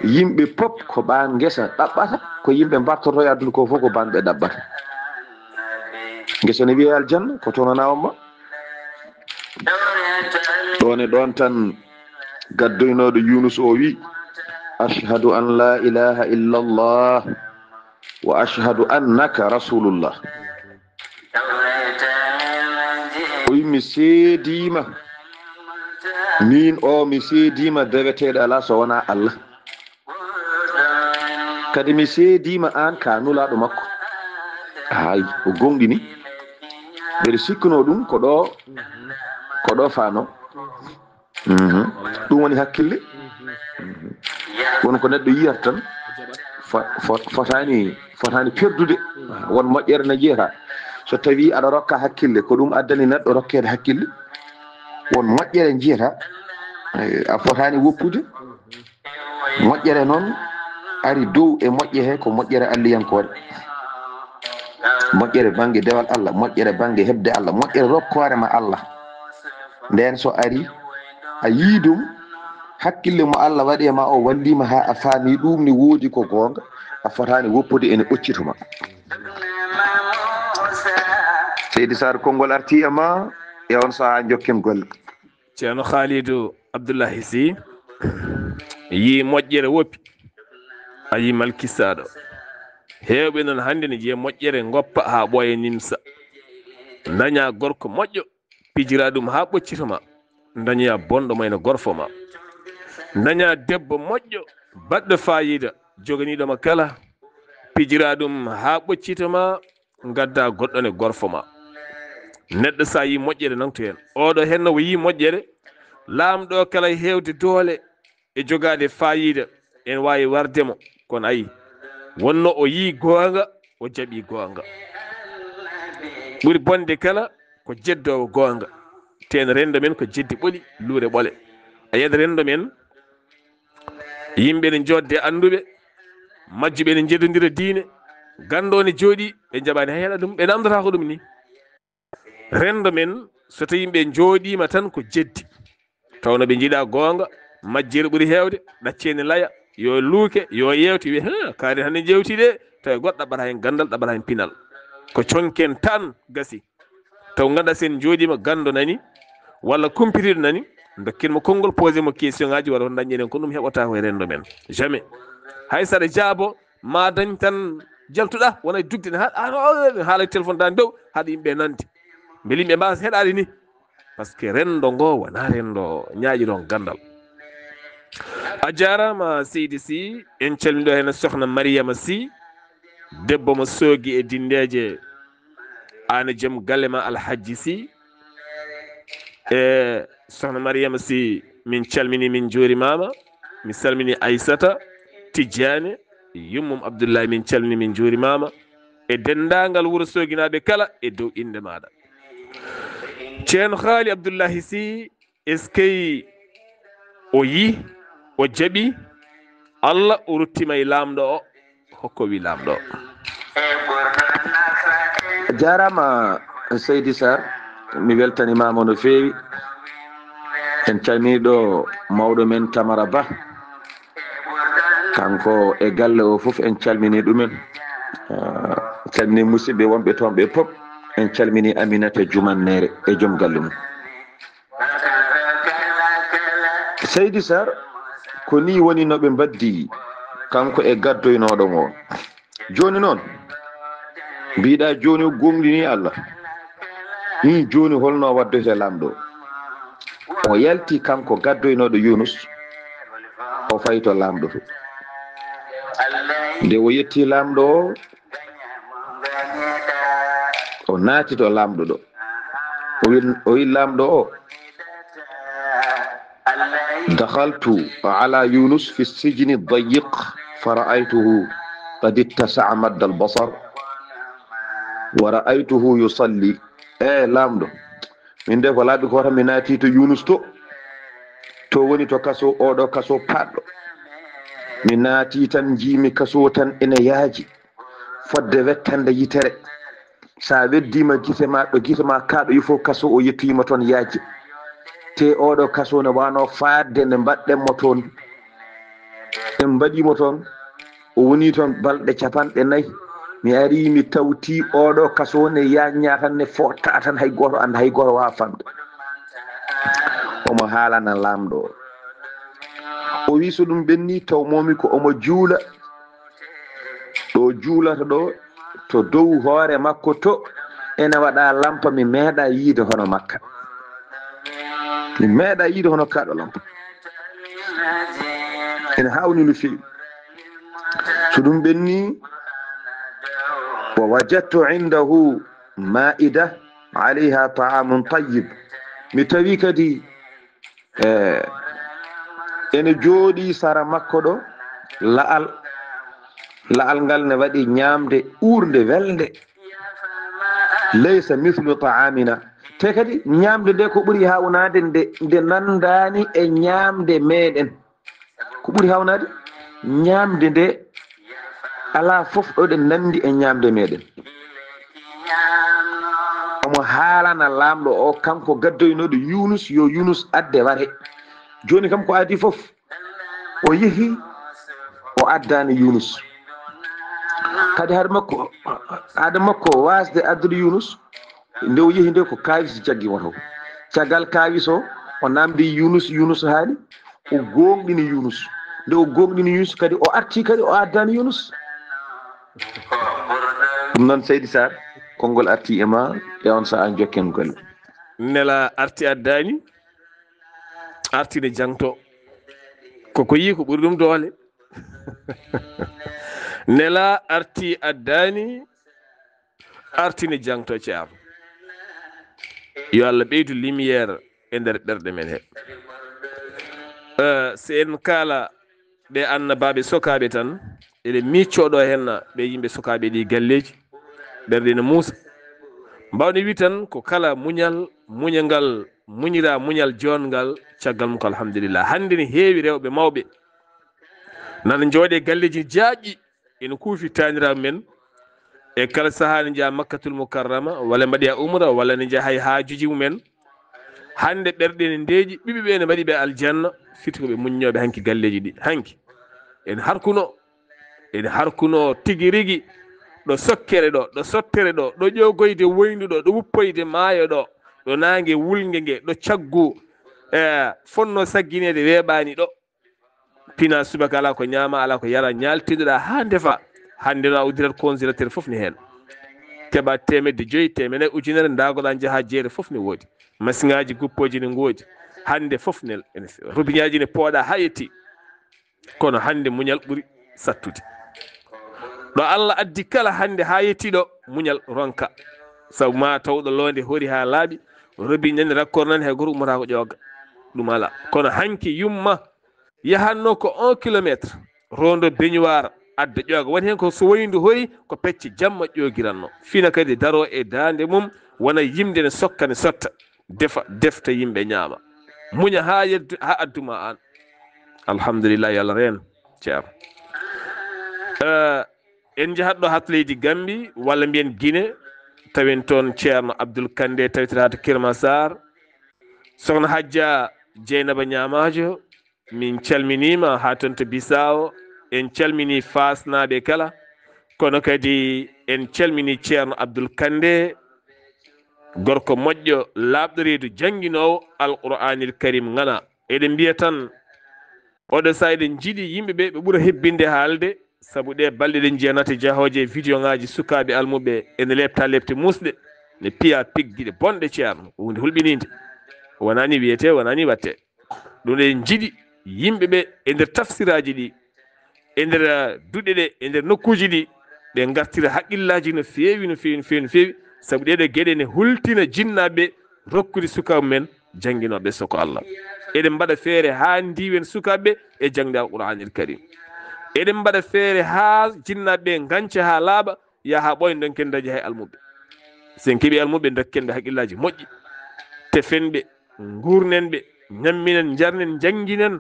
yimɓe pop ko ɓaan ngesa ɗaɓɓata, ko yimɓe mbartoto e aduna ko fof ko baan ɓe ɗaɓɓata. Ngesa ne wiyee aljanna, ko toon wonaa on ma. Ɗoon e ɗoon tan gaddoynooɗo Yunus o wi, ashhadu an la ilaha illa Allah wa ashhadu annaka rasulullah. O wi, mi seediima, min o mi seediima deweteeɗo alaa so wonaa Allah. Kadi mi seediima aan ka nulaaɗo makko. Hay, o gooŋɗini. Mbeɗa sikkuno ɗum ko ɗo, ko ɗo faano. Mhm. Ɗum woni hakkille. Mhm. Won ko neɗɗo yiyata tan, fo-, fo-, fotaani, fotaani perdude. Won moƴƴere ne jeyata. So tawi aɗa rokka hakkille, ko ɗum addani neɗɗo rokkeede hakkille. Won moƴƴere jiyata, eh, a fotaani woppude. Moƴƴere noon, ari dow e moƴƴe he ko moƴƴere Alliyankoore. Moƴƴere bannge dewal Allah, moƴƴere bannge heɓde Allah, moƴƴere rokkoore ma Allah. Nden so ari, a yii ɗum, hakkille mo Allah waɗi e ma o wallii ma haa a faami ɗum ne woodi ko goonga, a fotaani woppude ene ɓoccito ma. Seydi Sarr, konngol artii e ma, e on sahaa njokken golle. Ceerno Khalidou Abdoulahi Sy yii moƴƴere woppi, a yii malkisaaɗo. Heewɓe noon hannde ne njiya moƴƴere ngoppa haa ɓooya nimsa. Ndaña gorko moƴƴo, pijira ɗum haa ɓoccito ma. Ndañoya bonɗo mayno gorfo ma. Ndaña debbo moƴƴo, baɗɗo faayiida, joganiiɗo ma kala. Pijira ɗum haa ɓoccito ma, ngadda goɗɗo ne gorfo ma. Neɗɗo so a yii moƴƴere nangto heen. Oɗo heen no o yii moƴƴere, laamɗo kala heewde doole e jogaade faayiida, en waawi warde mo. Kono ayi, wonno o yii goonga, o jaɓi goonga. Ɓuri bonde kala ko jeddoowo goonga. Teen renndo men ko jeddi ɓoli, luure ɓole. A yiyat renndo men, yimɓe ne njodde annduɓe, majjuɓe ne njeddondira diine, ganndo ne jooɗi, ɓe njaɓaani hay heɗa ɗum, ɓe namndata ko ɗum ni. Renndo men, so tawi yimɓe njooɗiima tan ko jeddi, tawno ɓe njiɗa goonga, majjere ɓuri heewde, ɗaccee ne laya, yo luuke, yo yeewte, wiye, "Haa, kaari hannde njeewti de," tawi goɗɗo ɗaɓɓata heen ganndal, ɗaɓɓata heen pinal. Ko conken tan gasi. Taw ngannduɗaa, so en njooɗiima, ganndo nani, walla kumpitiiɗo nani, ndokken mo konngol, posé mo question ngaaji, walla on dañƴen en ko ɗum heɓata ko e renndo men. Jamais. Hay so aɗa jaabo, ma dañ tan jaltuɗa, wona e dugde ne, ha-, ha-, haala e téléphone dan dow, haɗa yimɓe nande. Mbele yimɓe mbasa heɗade ni. Parce que renndo ngo wona renndo ñaaƴiron ganndal. A jaaraama, Seydi Sy. En calmini ɗo heen Sohna Mariama Sy, debbo mo Soogi e Dinndeeje, aan e joom galle ma Alhajji Sy. E Sohna Mariama Sy, min calmini, min njuurimaama. Mi salmini Aysata Tijjaani, yummum Abdullahi, min calmini, min njuurimaama. E denndaangal wuro Sooginaaɓe kala e dow innde maaɗa. Ceerno Haali Abdullahi Sy, eskey o yii, o jaɓi, Allah o ruttima e laamɗo o, hokko wi laamɗo o. A jaaraama, Seydi Sarr, mi weltanimaama no feewi. En calmini ɗo mawɗo men Tamara Ba. Kanko e galle o fof en calmini ɗumen. Ah, calmini musidɓe wonɓe toon ɓe pop. En calmini Aminata Jumanneere e joom galle mum. Seydi Sarr, ko nii woni no ɓe mbaddi kanko e gaddoynooɗo mo. Jooni noon, mbiɗa jooni o gooŋɗini Allah. Hmm, jooni holno waddoyta laamɗo? O yalti kanko gaddoynooɗo Yunus, o fayi to laamɗo to. Nde o yetti laamɗo o, o naati to laamɗo ɗo. O wi, o wi laamɗo o, دخلت على يونس في السجن الضيق فرأيته قد اتسع مد البصر ورأيته يصلي. E laamɗo, min de ko laabi ko tan mi naati to Yunus to. To woni to kaso, oɗo kaso paɗɗo. Mi naati tan, njiimi kaso tan ene yaaji. Fodde wettande yitere. Sa weddima gite ma, ɗo gite ma kaɗo, il faut kaso o yettoyima toon yaaji. Te oɗo kaso ne wano fadde nde mbaɗɗen mo toon. En mbaɗimo toon. O woni toon balɗe capanɗe nayi. Mi ari, mi tawti oɗo kaso ne yañña tan, ne fotta tan, hay goto anda, hay goto wawa famde. Omo haalana laamɗo o. O wi so ɗum ɓenni, taw momi ko omo juula. Ɗo juulata ɗo, to dow hoore makko to, ene waɗa lampa, mi meeɗa yiide hono makka. Mi meeɗa yiide hono kaɗo lampa. Ene hawni no feewi. So ɗum ɓenni, ووجدت عنده مائدة عليها طعام طيب. Mi tawi kadi, eh, ene jooɗi sara makko ɗo la'al. La'al ngal ne waɗi ñaamde uurnde welnde. ليس مثل طعامنا. Te kadi ñaamde nde ko ɓuri hawnaade nde, nde nandaani e ñaamde meɗen. Ko ɓuri hawnaade ñaamde nde Alaa fof ɗo ɗen nanndi e ñaamde meɗen. Omo haalana laamɗo o, kanko gaddoynooɗo Yunus, yo Yunus adde ware. Jooni kam ko adii fof, o yehi, o addaani Yunus. Kadi hade makko, hade makko waasde addude Yunus, nde o yehi nde ko kaawis jaggi mo taw. Caggal kaawis o, o naamndi Yunus, Yunus haali, o gooŋɗini Yunus. Nde o gooŋɗini Yunus kadi, o arti kadi, o addaani Yunus. Ɗum noon, Seydi Sarr, konngol arti e ma, e on sahaa jokken golle. Nela arti addaani, arti ne jangto. Ko ko yii ko ɓuri ɗum doole. Nela arti addaani, arti ne jangto, Ceerno. Yo Allah ɓeydu lumière e nder ɓerɗe men he. Eh, so en kaala ɓe annabaaɓe sokaaɓe tan, eɗen miccoo ɗo henna ɓe yimɓe sokaaɓe ɗi galleeji, ɓerɗe ne muusa. Mbawɗen wi tan ko kala muñal, muñangal, muñira muñal joonngal, caggal mum ko alhamdulillah. Hannde ne heewi rewɓe mawɓe nana njooɗe galleeji jaaƴɗi, ina kuufi taaniraaɓe men. E kala sahaa ne njaha Makkatul Mukarrama, walla mbaɗoya umra, walla ne njaha e haajuuji mumen. Hannde ɓerɗe ne ndeeƴi, ɓiɓɓe ɓe ne mbaɗi ɓe aljanna, firti ko ɓe muññooɓe hanki galleeji ɗi. Hanki, en harkuno, en harkuno tigi rigi, ɗo sokkere ɗo, ɗo sottere ɗo, ɗo ƴoogoyde woyndu ɗo, ɗo wuppoyde maayo ɗo, ɗo naange wulnge nge, ɗo caggu, eh, fonno saggineede weeɓaani ɗo. Pina subaka, alaa ko ñaama, alaa ko yara, ñaaltinɗoɗa haa ndefa. Hannde no a uddirat congélateur fof ne heen. Keɓa teemedde joyi, teemedde, ujunere, ndaagoɗa njaha jeere fof ne woodi. Masiŋaaji guppooji ne ngoodi. Hannde fof ne, robiñaaji ne pooɗa haa yetti. Kono hannde muñal ɓuri sattude. Ɗo Allah addi kala hannde haa yetti ɗo, muñal ronka. Sabu ma tawɗo loonde hori haa laaɓi, robiñ nani, rakkor nani, hay gooto ummata ko ƴooga. Ɗum alaa. Kono hanki yumma yahanno ko un kilomètre, rondo beñuwaar, adda ƴooga. Woni heen ko so woyndu hori, ko pecce jamma ƴoogiranno. Fina kadi daro e daande mum, wona yimde ne sokka ne sotta, defa, defta yimɓe ñaama. Muña haa yeddu, haa adduma aan. Alhamdulillah, yo Allah reen, Ceerno. Eh, en njahat ɗo hat leydi Gambi, walla mbiyen Gine, tawen toon Ceerno Abdul Kande, tawetee to Kër Massar. Sokhna Hajja Jeynaba Ñaamaajo, min calminiima haa toon to Bisaawo. En calminii Faasnaaɓe kala, kono kadi en calminii Ceerno Abdul Kande, gorko moƴƴo, laaɓɗo reedu, jannginoowo Alqur'aanil Karim ŋana. Eɗen mbiya tan, oɗo sahaa eɗen njiɗi yimɓe ɓe, ɓe ɓura hebbinde haalde, sabu ɗe balɗe ɗen njiyanata jahooje e video ŋaaji sukaaɓe almuɓe ene leepta leepte muusɗe, ne piya piggiɗe bonɗe, Ceerno. Ko huunde hulɓiniinde. Wonaa ni wiyetee, wonaa ni waɗtee. Ɗum eɗen njiɗi yimɓe ɓe e nder tafsiraaji ɗi, e nder, eh, duɗe ɗe, e nder nokkuuji ɗi, ɓe ngartira haqqillaaji no feewi, no feewi, no feewi, no feewi, sabu ɗeɗo geɗe ne hultina jinnaaɓe rokkude sukaaɓe men jannginooɓe soko Allah. Eɗen mbaɗa feere haa ndiwen sukaaɓe e jaŋde Alqur'aanil Karim. Eɗen mbaɗa feere haa jinnaaɓe nganca haa laaɓa, yaha haa ɓooya, ndonken dañde hay almuɓe. So en keɓii almuɓe, ndokken ɓe haqqillaaji moƴƴi, tefen ɓe, nguurnen ɓe, ñamminen, njarnen, njannginen.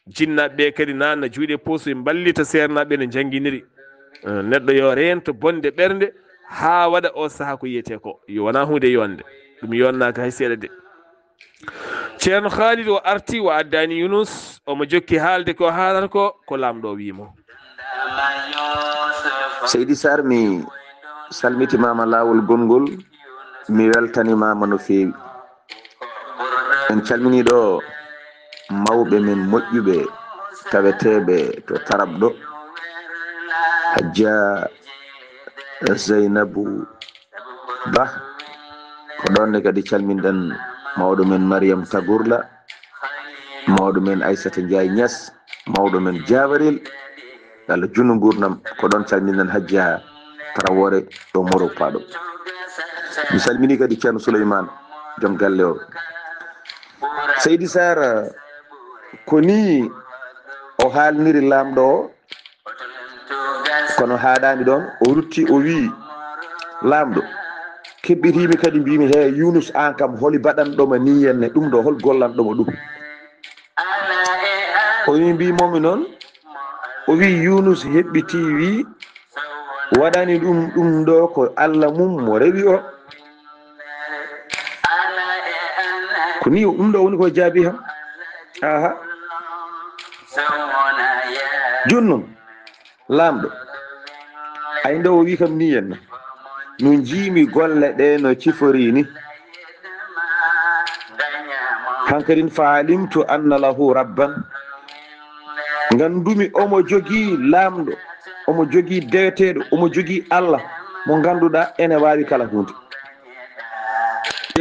Jinnaaɓe ɓe kadi naatna juuɗe poos, ɓe mballita seernaaɓe no njannginiri. Eh, neɗɗo yo reento bonde ɓernde haa waɗa o sahaa ko yiyetee ko. Yo wonaa huunde yonde. Ɗum yonnaaka hay seeɗa de. Ceerno Khalid o arti, o addaani Yunus, omo jokki haalde ko haalata ko, ko Laamɗo o wiyi mo. Seydi Sarr, mi salmitimaama laawol gonngol, mi weltanimaama no feewi. En calminii ɗo mawɓe men moƴƴuɓe taweteeɓe to Tarab ɗo, Hajja Zeynabu Bah. Ko ɗoon ne kadi calminɗen mawɗo men Mariam Tagurla, mawɗo men Aissata Ndiaye Niass, mawɗo men Jabaril, Allah junnu nguurndam. Ko ɗoon calminɗen Hajja Traoré ɗo Morok Paɗo. Mi salminii kadi Ceerno Souleymane, joom galle o. Seydi Sarr, ko nii o haalniri Laamɗo o, kono haaɗaani ɗoon, o rutti, o wiyi, "Laamɗo, keɓɓitiimi kadi, mbiimi, he, Yunus, aan kam, holi baɗanɗoma nii henne ɗum ɗo, hol gollanɗoma ɗum?" O wiyi, "Mbiimoomi noon," o wiyi, "Yunus heɓɓitii, wiyi, Waɗani ɗum ɗum ɗo ko Allah mum mo rewi o. Ko ni ɗum ɗo woni ko jaabi ham. Aha. Jooni noon, laamɗo, ay nde o wi kam ni henna, no njiimi golle ɗe no cifori ni. Hankadin fa alimtu anna lahu rabban. Ngandumi omo jogii laamɗo, omo jogii deweteeɗo, omo jogii Allah mo ngannduɗaa ene waawi kala huunde.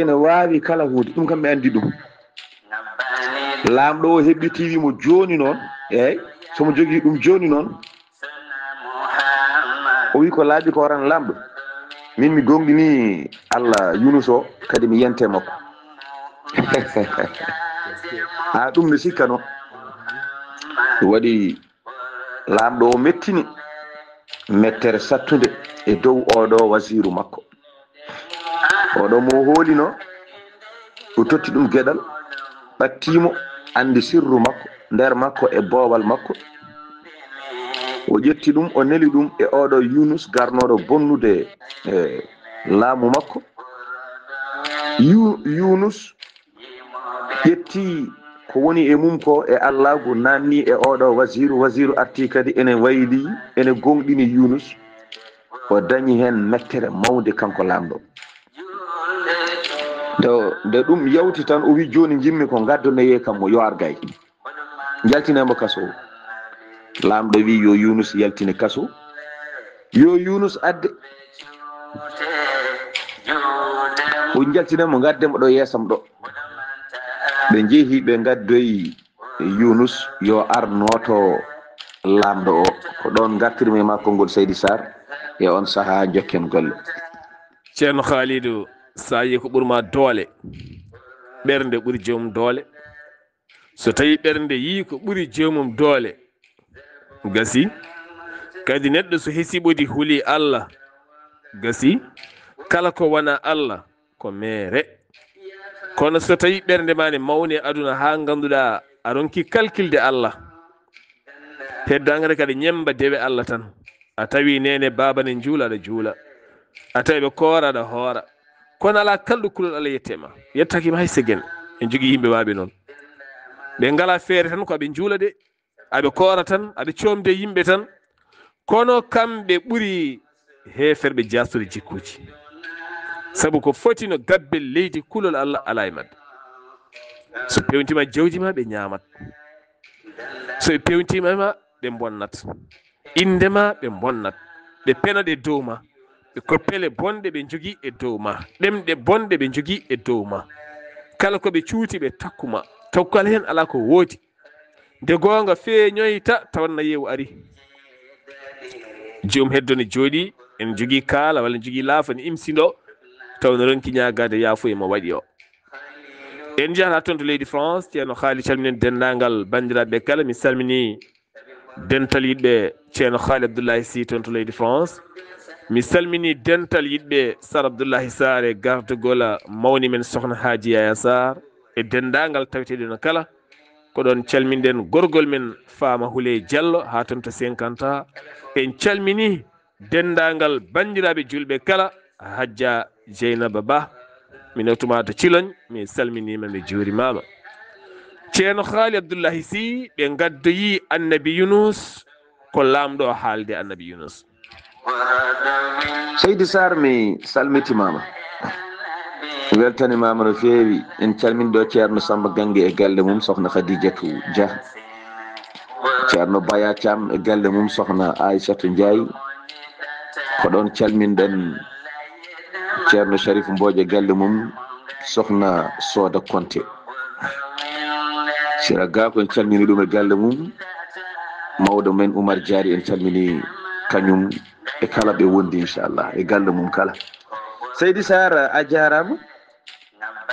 Ene waawi kala huunde, ɗum kam mi anndi ɗum. Laamɗo o heɓɓiti wimo jooni noon, eey, somo jogii ɗum jooni noon, o wi ko laaɓi ko waran laamɗo. Min mi goongɗini Allah Yunus o, kadi mi yente makko. Ha ɗum mi sikkano. Waɗi laamɗo o mettini mettere sattunde e dow oɗo wasiiru makko. Oɗo mo hoolino, o totti ɗum geɗal, ɓattiimo, anndi sirru makko, nder makko e boowal makko. O ƴetti ɗum, o neli ɗum e oɗo Yunus garnoɗo bonnude e laamu makko. Yu-, Yunus ƴetti ko woni e mum ko e Allaagu, naanni e oɗo wasiiru. Wasiiru arti kadi ene wayli, ene goongɗini Yunus. O dañi heen mettere mawnde kanko laamɗo. Nde, nde ɗum yawti tan, o wi, "Jooni njimmi ko ngaddonoyee kam mo yo ar gay." Njaltinee mo kaso. Laamɗo wi, "Yo Yunus yaltine kaso. Yo Yunus adde." O njaltinee mo, ngadde mo ɗo yeesam ɗo. Ɓe njehi, ɓe ngaddoyi Yunus yo ar nooto laamɗo o. Ko ɗoon ngartirmi e maa konngol Seydi Sarr. E on sahaa, njokken golle. Ceerno Khalidou, so a yii ko ɓuri ma doole, ɓernde ɓuri joomum doole. So tawii ɓernde yii ko ɓuri joomum doole, gasi. Kadi neɗɗo so hesiɓodi huli Allah, gasi. Kala ko wonaa Allah ko meere. Kono so tawii ɓernde ma ne mawni e aduna haa ngannduɗaa a ronki kalkilde Allah, heddaangre kadi ñemmba dewe Allah tan. A tawi neene baaba ne njuula, aɗa juula. A tawi ɓe koora, aɗa hoora. Kono alaa kalɗo kulol Allah yette ma. Yettaaki ma hay segen. En jogii yimɓe waaɓe noon. Ɓe ngalaa feere tan ko aɓe njuula de. Aɓe koora tan, aɓe coomde yimɓe tan. Kono kamɓe ɓuri heeferɓe jaastude jikkuuji. Sabu ko foti no gabbel leydi kulol Allah alaa e maɓɓe. So peewntiima jawdi ma, ɓe ñaamat. So ɓe peewntiima ma, ɓe mbonnat. Innde ma, ɓe mbonnat. Ɓe penat e dow ma. Ɓe ko pele bonɗe ɓe njogii e dow ma. Ɗemɗe bonɗe ɓe njogii e dow ma. Kala ko ɓe cuuti, ɓe takku ma. Taw kala heen alaa ko woodi. Nde goonga feeñoyta, tawanna yeewu ari. Joom heddo ne jooɗii, en njogii kaala walla en njogii laafa ne imsi ɗo, taw no ronki ñaagaade yaafuya mo waɗi o. En njahataa toon to leydi France, Ceerno Haali, calminen denndaangal banndiraaɓe kala. Mi salminii dental yiɗɓe Ceerno Haali Abdullahi Sy toon to leydi France. Mi salminii dental yiɗɓe Sar Abdullahi Sarr e gardagol mawni men Sohna Haaji Yaya Sarr e denndaangal taweteeɗo no kala. Ko ɗoon calminɗen gorgol men Faama Huley Jallo haa toon to cinquante. En calminii denndaangal banndiraaɓe juulɓe kala, Hajja Jeynaba Ba, mi nawtumaa to Ciloñ, mi salminiima, mi juurimaama. Ceerno Haali Abdullahi Sy, ɓe ngaddoyi Annabi Yunus, ko laamɗo haalde Annabi Yunus. Seydi Sarr, mi salmitimaama. Mi weltanimaama no feewi. En calmini ɗo Ceerno Samba Gange e galle mum, Sohna Khadijatu Dia. Ceerno Baya Thiam e galle mum, Sohna Aissata Ndiaye. Ko ɗoon calminɗen Ceerno Sharif Mbodj e galle mum, Sohna Soda Konte. Sira Gako, en calmini ɗum e galle mum. Mawɗo men Oumar Diary, en calmini kañum e kala ɓe wondi, inchallah, e galle mum kala. Seydi Sarr, a jaaraama.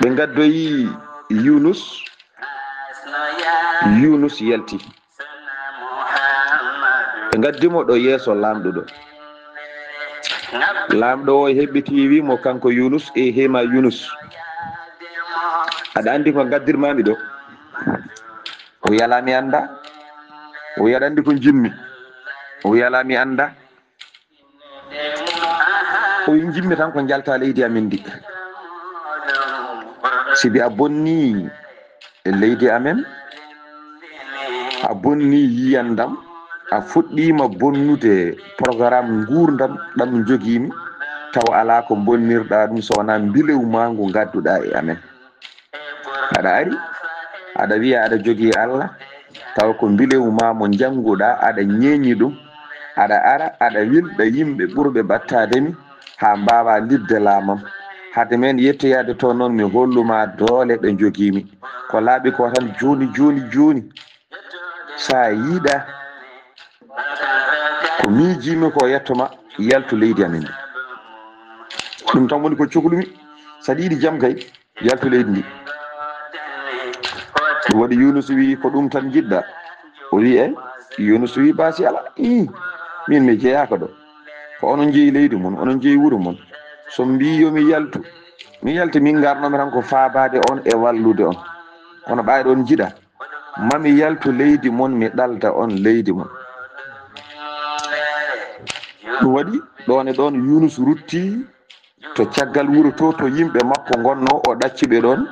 Ɓe ngaddoyi Yunus. Yunus yalti. Ɓe ngaddi mo ɗo yeeso laamɗo ɗo. Laamɗo o heɓɓiti, wi mo kanko Yunus, e hema Yunus, aɗa anndi ko ngaddirmaami ɗo? O wi alaa mi annda. O wi aɗa anndi ko njimmi? O wi alaa mi annda. O wi, "Njimmi tan ko njalta leydi amin ndi. Sibi a bonni e leydi amen, a bonni yiyandam, a fuɗɗiima bonnude programme nguurndam ɗam njogiimi, tawa alaa ko mbonnirɗaa ɗum so wonaa mbilewu maa ngu ngadduɗaa e amen. Aɗa ari, aɗa wiya aɗa jogii Allah, tawa ko mbilewu maa mo njannguɗaa, aɗa ñeeñi ɗum, aɗa ara, aɗa wilɗa yimɓe ɓurɓe ɓattaade mi, haa mbaawaa liɓde laamam. Hade men yettoyaade toon noon, mi hollu ma doole ɗe njogiimi. Ko laaɓi ko tan jooni, jooni, jooni. So a yiɗaa ko miijiimi ko yetto ma, yaltu leydi amen ndi." Ɗum tan woni ko cuklumi. So aɗa yiɗi jam kay, yaltu leydi ndi. Ɗum waɗi Yunus wi, "Ko ɗum tan njiɗɗa?" O wi, "Eey." Yunus wi, "Baasi alaa. Ii, min mi jeyaaka ɗo. Ko onon njeyi leydi mon, onon njeyi wuro mon. So mbi yo mi yaltu, mi yalti, min ngarnomi tan ko faabaade on e wallude on. Kono ɓayɗo on njiɗa, ma mi yaltu leydi mon, mi ɗalda on leydi mon." Ɗum waɗi ɗoon e ɗoon Yunus rutti to caggal wuro to, to yimɓe makko ngonnoo, o ɗacci ɓe ɗoon,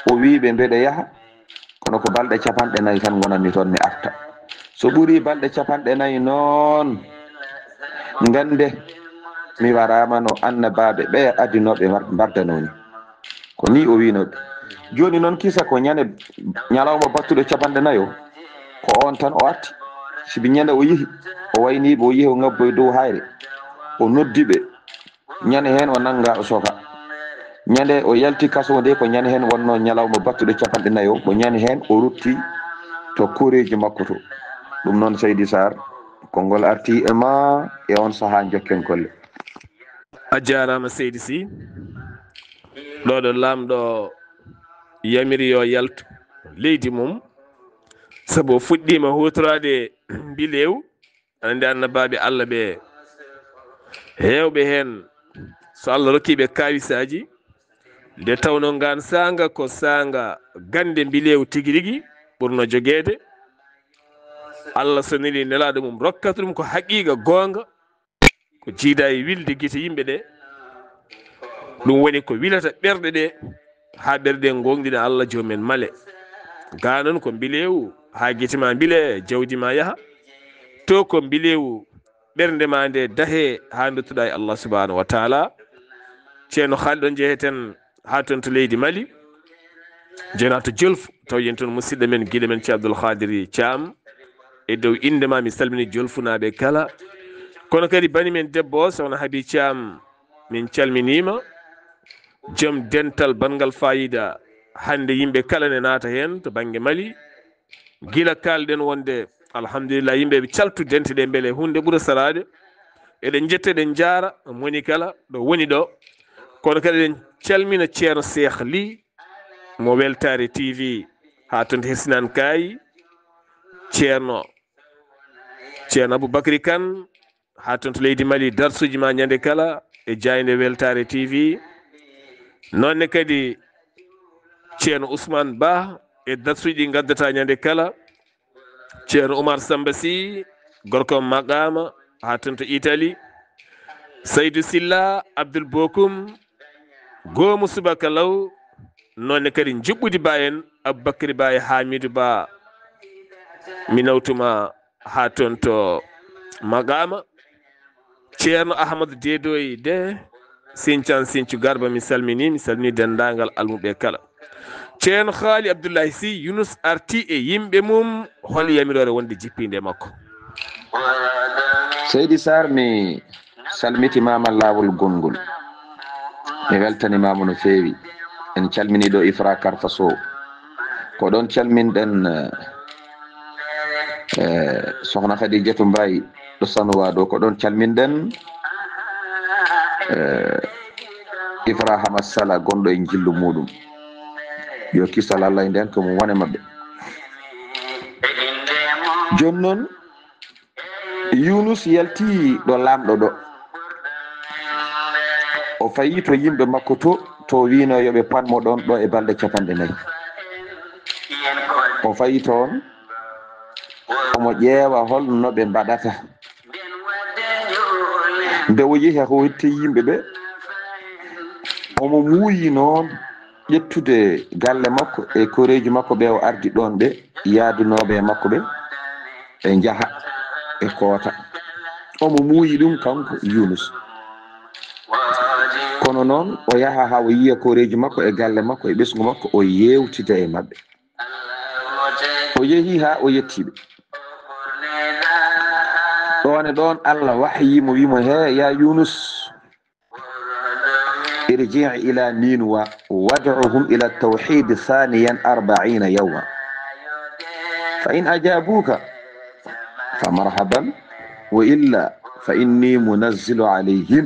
o wii ɓe, "Mbeɗa yaha, kono ko balɗe capanɗe nayi tan ngonanmi toon, mi arta. So ɓurii balɗe capanɗe nayi noon, ngannde mi waraama no annabaaɓe ɓe adinooɓe mbar-, mbardanoo ni." Ko nii o wiinoo ɓe. Jooni noon, kisa ko ñande, ñalawma battuɗo capanɗe nayo, ko oon tan o arti. Sibi ñande o yehi, o waynii ɓe, o yehi, o ngabboyi dow hayre, o noddi ɓe. Ñande heen o nannga, o soka. Ñande o yalti kaso nde, ko ñande heen wonnoo ñalawma battuɗo capanɗe nayo, ko ñande heen o rutti to koreeji makko to. Ɗum noon, Seydi Sarr, konngol arti e ma e oon sahaa, njokken golle. A jaaraama, Seydi Sy. Ɗo ɗo Laamɗo yamiri yo yaltu leydi mum, sabu o fuɗɗiima huutoraade mbileewu. Aɗa anndi annabaaɓe Allah ɓe, heewɓe heen, so Allah rokki ɓe kaawisaaji, nde tawnoo ngaan saanga ko saanga gannde mbileewu tigi rigi ɓurnoo jogeede. Allah so neli nelaaɗo mum, rokkata ɗum ko haqiiqa, goonga, ko jiida e wilde gite yimɓe ɗe. Ɗum woni ko wilata ɓerɗe ɗe, haa ɓerɗe ɗe ngoongɗina Allah, joomen male. Gaa noon ko mbileewu, haa gite ma mbile, jawdi ma yaha. To ko mbileewu, ɓernde ma nde dahe haa nduttoɗaa e Allah subhanahu wa taala. Ceerno Khalid, ɗon njeheten haa toon to leydi Mali. Jeenato Jolfu, taw yen toon musidɗo men, giɗo men, Ceerno Abdoul Khadiri Thiam. E dow innde ma, mi salmini Jolfunaaɓe kala. Kono kadi bani men debbo, Sokhna Habi Thiam, min calminiima. Joom dental banngal faayiida, hannde yimɓe kala ne naata heen to bannge Mali. Gila kaalɗen wonde, alhamdulillah, yimɓe ɓe caltu dente ɗe, mbele huunde ɓura saraade. Eɗen njetta, eɗen njaara moni kala ɗo woni ɗo. Kono kadi eɗen calmina Ceerno Seex Li mo Weltaare T V, haa toon to Hersinaan Kaayi, Ceerno, Ceerno Aboubacry Kane, haa toon to leydi Mali, darsuuji ma ñande kala e jaaynde Weltaare T V. Noon ne kadi Ceerno Ousmane Ba e darsuuji ɗi ngaddata ñande kala. Ceerno Oumar Samba Sy, gorko maqaama, haa toon to Italie. Saydou Sylla, Abdoul Bokoum, goomu subaka law. Noon ne kadi njuɓɓudi ba en, Aboubacry Ba e Hamidou Ba. Mi nawtuma haa toon to maqaama. Ceerno Ahmad Dedoy de, Sinthiane Sinthiou Garba, mi salmini, mi salmini denndaangal almuɓe kala. Ceerno Khaly Abdoulaye Sy, Yunus arti e yimɓe mum, hol yamiroore wonde jippiinde e makko? Seydi Sarr, mi salmitimaama laawol gonngol. Mi weltanimaama no feewi. En calmini ɗo Ifra Karfa Sow. Ko ɗoon calminɗen, eh, eh, Sokhna Khadijatu Mbaye ɗo Sanowa ɗo. Ko ɗoon calminɗen, eh, Ifra Hamad Sala gonɗo e njillu muɗum. Yo kisal Allah e nden ko mo wone maɓɓe. Jooni noon, Yunus yalti ɗo Laamɗo ɗo. O fayi to yimɓe makko to, to wiino yo ɓe panmo ɗoon ɗo e balɗe capanɗe nayi. O fayi toon, omo ƴeewa hol no ɓe mbaɗata. Nde o yehi haa o hetti yimɓe ɓe, omo muuyi noon ƴettude galle makko e koreeji makko ɓe o ardi ɗoon ɓe, yaadunooɓe e makko ɓe, ɓe njaha, ɓe koota. Omo muuyi ɗum kanko Yunus. Kono noon o yaha haa o yiya koreeji makko e galle makko e ɓesngu makko, o yeewtida e maɓɓe. O yehi haa o yetti ɓe. Ɗoon e ɗoon Allah wahyi mo, wi mo, "He, ya Yunus, irji' ila Ninuwa wad'uhum ila tawhid thaniyan arba'ina yawma. Fa in ajabuka fa marhaban, wa illa fa inni munazzilu alayhim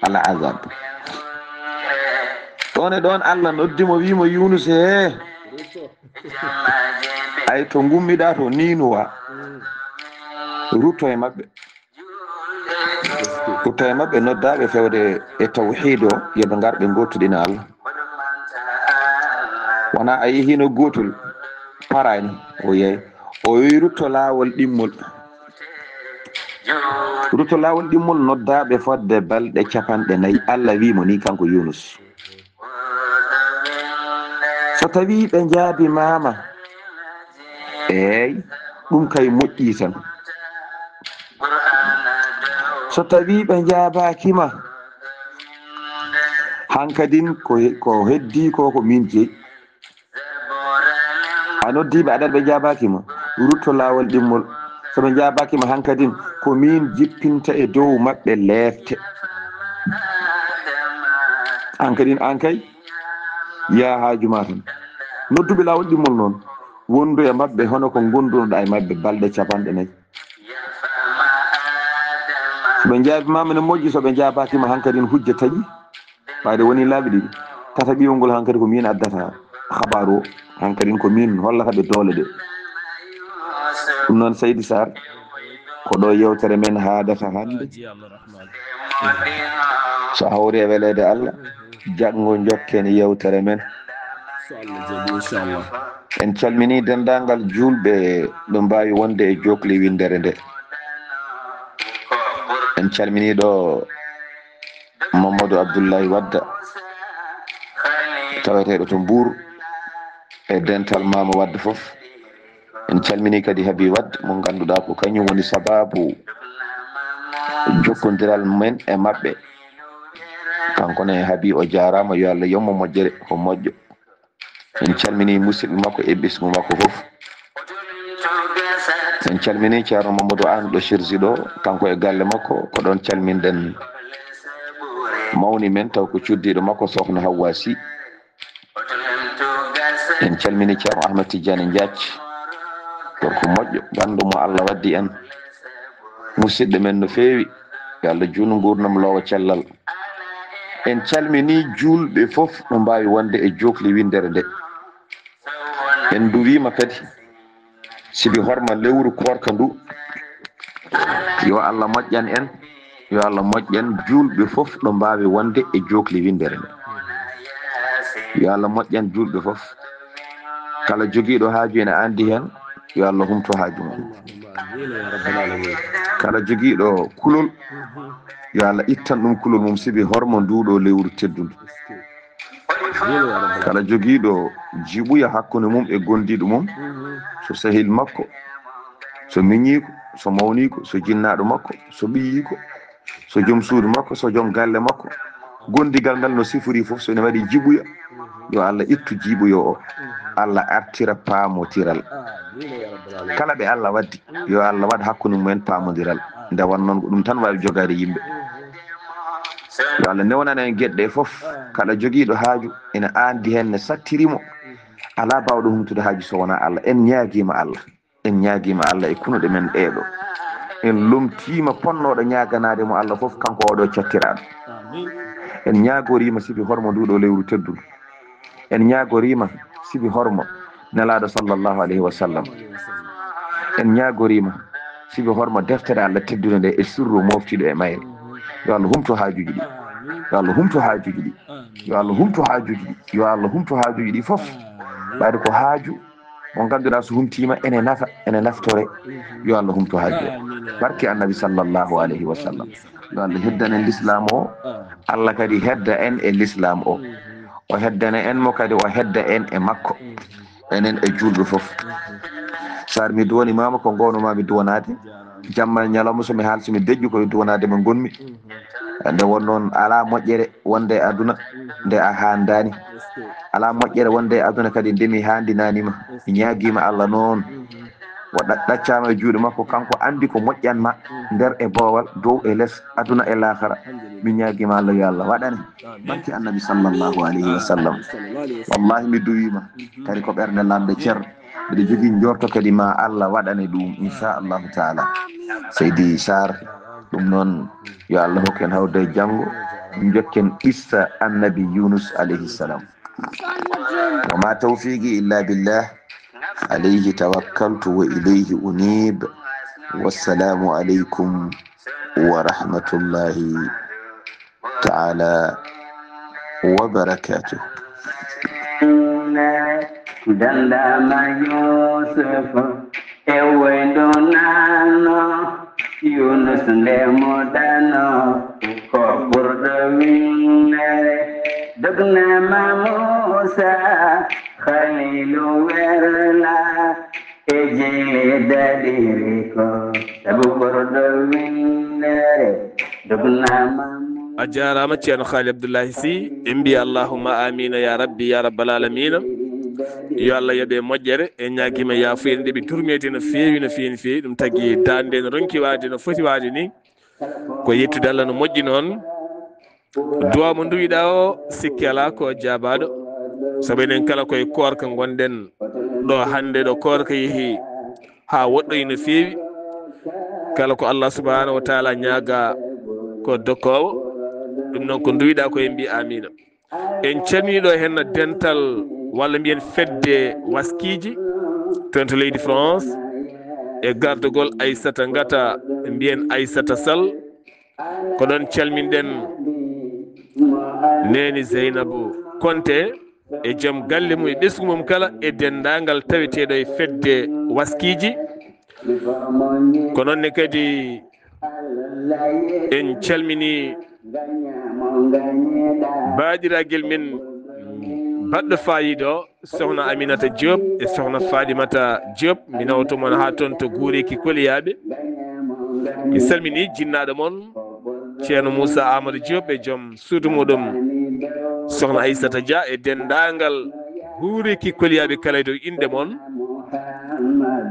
al azab." Ɗoon e ɗoon Allah noddi mo, wi mo, "Yunus, he, ay to ngummiɗaa to Ninuwa, rutto e maɓɓe." Rutto e maɓɓe, noddaaɓe fewde e tawhiid o, yo ɓe ngar ɓe ngootuɗina Allah. Wona a yehino gootol, paraani, o yeey. O wi rutto laawol ɗimmol. Rutto laawol ɗimmol, noddaaɓe fodde balɗe capanɗe nayi. Allah wi mo ni, kanko Yunus. So tawii ɓe njaabimaama, eey, ɗum kay moƴƴii tan. So tawii ɓe njaabaaki ma, hankadin ko, ko heddii ko, ko min jeyi. A noddi ɓe, aɗa ɓe njaabaaki ma, rutto laawol ɗimmol. So ɓe njaabaaki ma hankadin, ko min jippinta e dow maɓɓe leefte. Hankadin, an kay, yaa haaju ma tan. Nodduɓe laawol ɗimmol noon, wondu e maɓɓe hono ko ngondunoɗaa e maɓɓe balɗe capanɗe nayi. So ɓe njaabimaama ne moƴƴi, so ɓe njaabaaki ma hankadin, hujja taƴi. Ɓayde woni laabi ɗiɗi. Tataɓiwol ngol hankadi ko min addata habaaru o. Hankadin ko min hollata ɓe doole ɗe. Ɗum noon, Seydi Sarr, ko ɗo yewtere men haadata hannde. So hawri e weleede Allah, janngo njokken yewtere men. So Allah jaɓi, inchallah. En calminii denndaangal juulɓe ɓe mbaawi wonde e jookli winndere nde. En calminii ɗo Mamadou Abdoulaye Wadda, taweteeɗo to Mbour, e dental Mama Wadda fof. En calminii kadi Habi Wadda, mo ngannduɗaa ko kañum woni sabaabu jokkondiral men e maɓɓe. Kanko ne Habi, o jaaraama, yo Allah yommo moƴƴere, ko moƴƴo. En calminii musidɓe makko e ɓesngu makko fof. En calminii Ceerno Mamadou Anne ɗo Sirsi ɗo, kanko e galle makko, ko ɗoon calminɗen mawni men, taw ko cuddiiɗo makko, Sokhna Hawwa Sy. En calminii Ceerno Ahmed Tidiane Diath, gorko moƴƴo, ganndo mo Allah waddi en, musidɗo men no feewi. Yo Allah juutnu nguurndam, loowa cellal. En calminii juulɓe fof no mbaawi wonde e jookli winndere nde. En nduwiima kadi, sibi horma lewru koorka ndu, yo Allah moƴƴan en, yo Allah moƴƴan juulɓe fof no mbaawi wonde e jookli winndere nde. Yo Allah moƴƴan juulɓe fof. Kala jogiiɗo haaju ene anndi heen, yo Allah humto haaju mum. Kala jogiiɗo kulol, yo Allah ittan ɗum kulol mum, sibi horma nduɗo lewru teddundu. Kala jogiiɗo jiɓuya hakkunde mum e gondiiɗo mum, so sehil makko, so miñiiko, so mawniiko, so jinnaaɗo makko, so ɓiyiiko, so joom suudu makko, so joom galle makko, gondigal ngal no sifori fof, so ene waɗi jiɓuya, yo Allah ittu jiɓuya o, Allah artira paamotiral. Kala ɓe Allah waddi, yo Allah waɗ hakkunde mumen paamondiral. Nde won noon, ko ɗum tan waawi jogaade yimɓe. Yo Allah newnana en geɗe ɗe fof. Kala jogiiɗo haaju ene anndi heen ne sattiri mo, alaa baawɗo humtude haaju so wonaa Allah. En ñaagiima Allah. En ñaagiima Allah e kunuɗe men ɗeeɗo. En lomtiima ponnooɗo ñaaganaade mo Allah fof, kanko oɗo cattiraaɗo. En ñaagoriima sibi hormo nduɗo lewru teddundu. En ñaagoriima sibi hormo Nelaaɗo sallallahu alayhi wa sallam. En ñaagoriima sibi hormo deftere Allah teddunde nde e sirru mooftiiɗo e mayre. Yo Allah humto haajuuji ɗi. Yo Allah humto haajuuji ɗi. Yo Allah humto haajuuji ɗi. Yo Allah humto haajuuji ɗi fof. Ɓayde ko haaju Mo ngannduɗaa so humtiima ene nafa, ene naftore. Yo Allah humtu haajo. Barke Annabi sallallahu alayhi wa sallam. Yo Allah heddan en lislaam o. Allah kadi hedda en e lislaam o. O heddana en mo kadi, o hedda en e makko. Enen e juulɓe fof. Sar mi duwani mama ko ngowno ma mi duwanaade. Jamma e ñalawma so mi haal, so mi deƴƴu ko e duwanaade mo ngonmi. Nde won noon alaa moƴƴere wonde e aduna nde a haandaani. Alaa moƴƴere wonde e aduna kadi nde mi haandinaani ma. Mi ñaagiima Allah noon. O ɗa-, ɗaccaama e juuɗe makko, kanko anndi ko moƴƴan ma nder e boowal, dow e les, aduna e laakara. Mi ñaagiima Allah yo Allah waɗane. Barke Annabi sallallahu alayhi wa sallam. Wallahi mi duwiima. Kadi ko ɓernde lamɓe cer. Mbiɗa jogii njorto kadi ma Allah waɗane ɗum, inchallahu taala. Seydi Sarr, ɗum noon yo Allah hokku en hawde e janngo, njokken qissa Annabi Yunus alayhi salam. Wa ma tawfiqi illa billah, alayhi tawakkaltu wa ilayhi unib. Wassalamu alaykum wa rahmatullahi taala wa barakatuh. Dandama Yusuf e wayndo nano, Yunus nde mo dano, ko ɓurɗo winde. Dognama Musa, Khalilu werla, e jele daɗiri ko, sabu ɓurɗo windere, dognama. A jaaraama, Ceerno Haali Abdullahi Sy. En mbiyi allahumma amina ya rabbi ya rabbal alamina. Yo Allah yoɓe moƴƴere. En ñaagiima yaafuyere nde ɓe durmeede no feewi, no feewi, no feewi. Ɗum tagi daande no ronki waade no foti waade ni. Ko yettude Allah no moƴƴi noon. Duwa mo nduwiɗa o, sikki alaa ko jaabaaɗo. Sabu enen kala koye koorka ngonɗen ɗo hannde, ɗo koorka yehi haa woɗɗoyi no feewi. Kala ko Allah subhanahu wa taala ñaaga ko dokkoowo. Ɗum noon ko nduwiɗa ko en mbi amina. En calmini ɗo henna dental walla mbiyen fedde waskiiji toon to leydi France e gardogol Aissata Ngata, mbiyen Aissata Sall. Ko ɗon calminɗen neeni Zeynabu Konte e joom galle mum e ɓesngu mum kala e denndaangal taweteeɗo e fedde waskiiji. Ko noon ne kadi en calmini baaɗiragel men baɗɗo faayiida o, Sohna Aminata Diop e Sohna Fadimata Diop, mi nawto mon haa toon to Guureeki Koliyaaɓe. Mi salmini jinnaaɗo mon, Ceerno Moussa Amadou Diop e joom suudu muɗum, Sohna Aissata Dia e denndaangal Guureeki Koliyaaɓe kala e dow innde mon,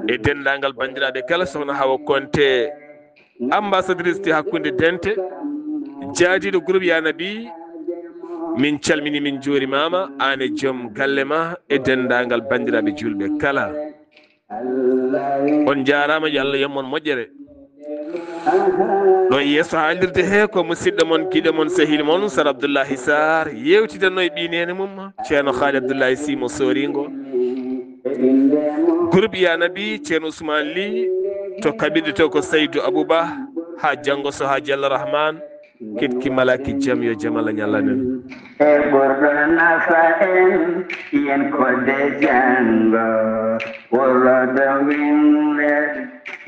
e denndaangal banndiraaɓe kala, Sohna Hawa Konte, ambassadrice ti hakkunde dente, jaadiiɗo groupe Yanabi, min calmini, min njuurimaama, aan e joom galle ma e denndaangal banndiraaɓe juulɓe kala. On njaaraama, yo Allah yoɓ mon moƴƴere. Ɗo e yeeso haalirde he ko musidɗo mon, giɗo mon, sehil mon, Sar Abdoullahi Sarr, yeewtidanno e ɓii neene mum, Ceerno Haali Abdoullahi Sy mo Sooringo. Groupe Yanabi, Ceerno Ousmane Ly, to kaɓirɗe to ko Saydou Abouba, haa janngo so haa Jalla Rahman, ketki malaki jam yo jam Allah ñallanen. E ɓurɗo nafa en, yen kodde janngo, wurrodo winde,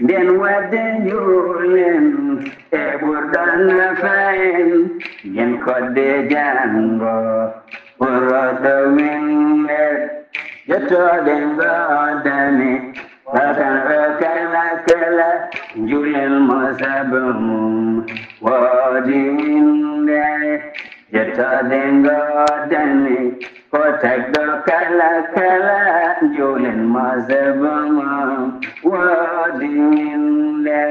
nden wadde njuulen. E ɓurɗo nafa en, yen kodde janngo, wurrodo winde, jottode ngoodani. Watan o kala kala, njulen mo sabu mum woodi winde. Jottode ngoodani, ko tagɗo kala kala, njulen mo sabu mum woodi winde.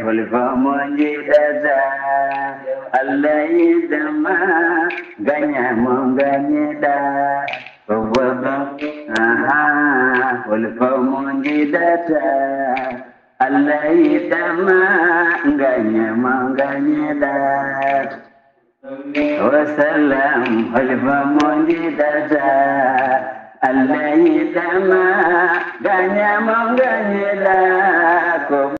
Holko mo njiɗata, Allah yiɗama, gaña mo gañiɗa. Ko goɗɗo, aha, holko mo njiɗata, Allah yiɗama, gaña mo gañiɗa. Wa salam, holko mo njiɗata, Allah yiɗama, gaña mo gañiɗa. Ko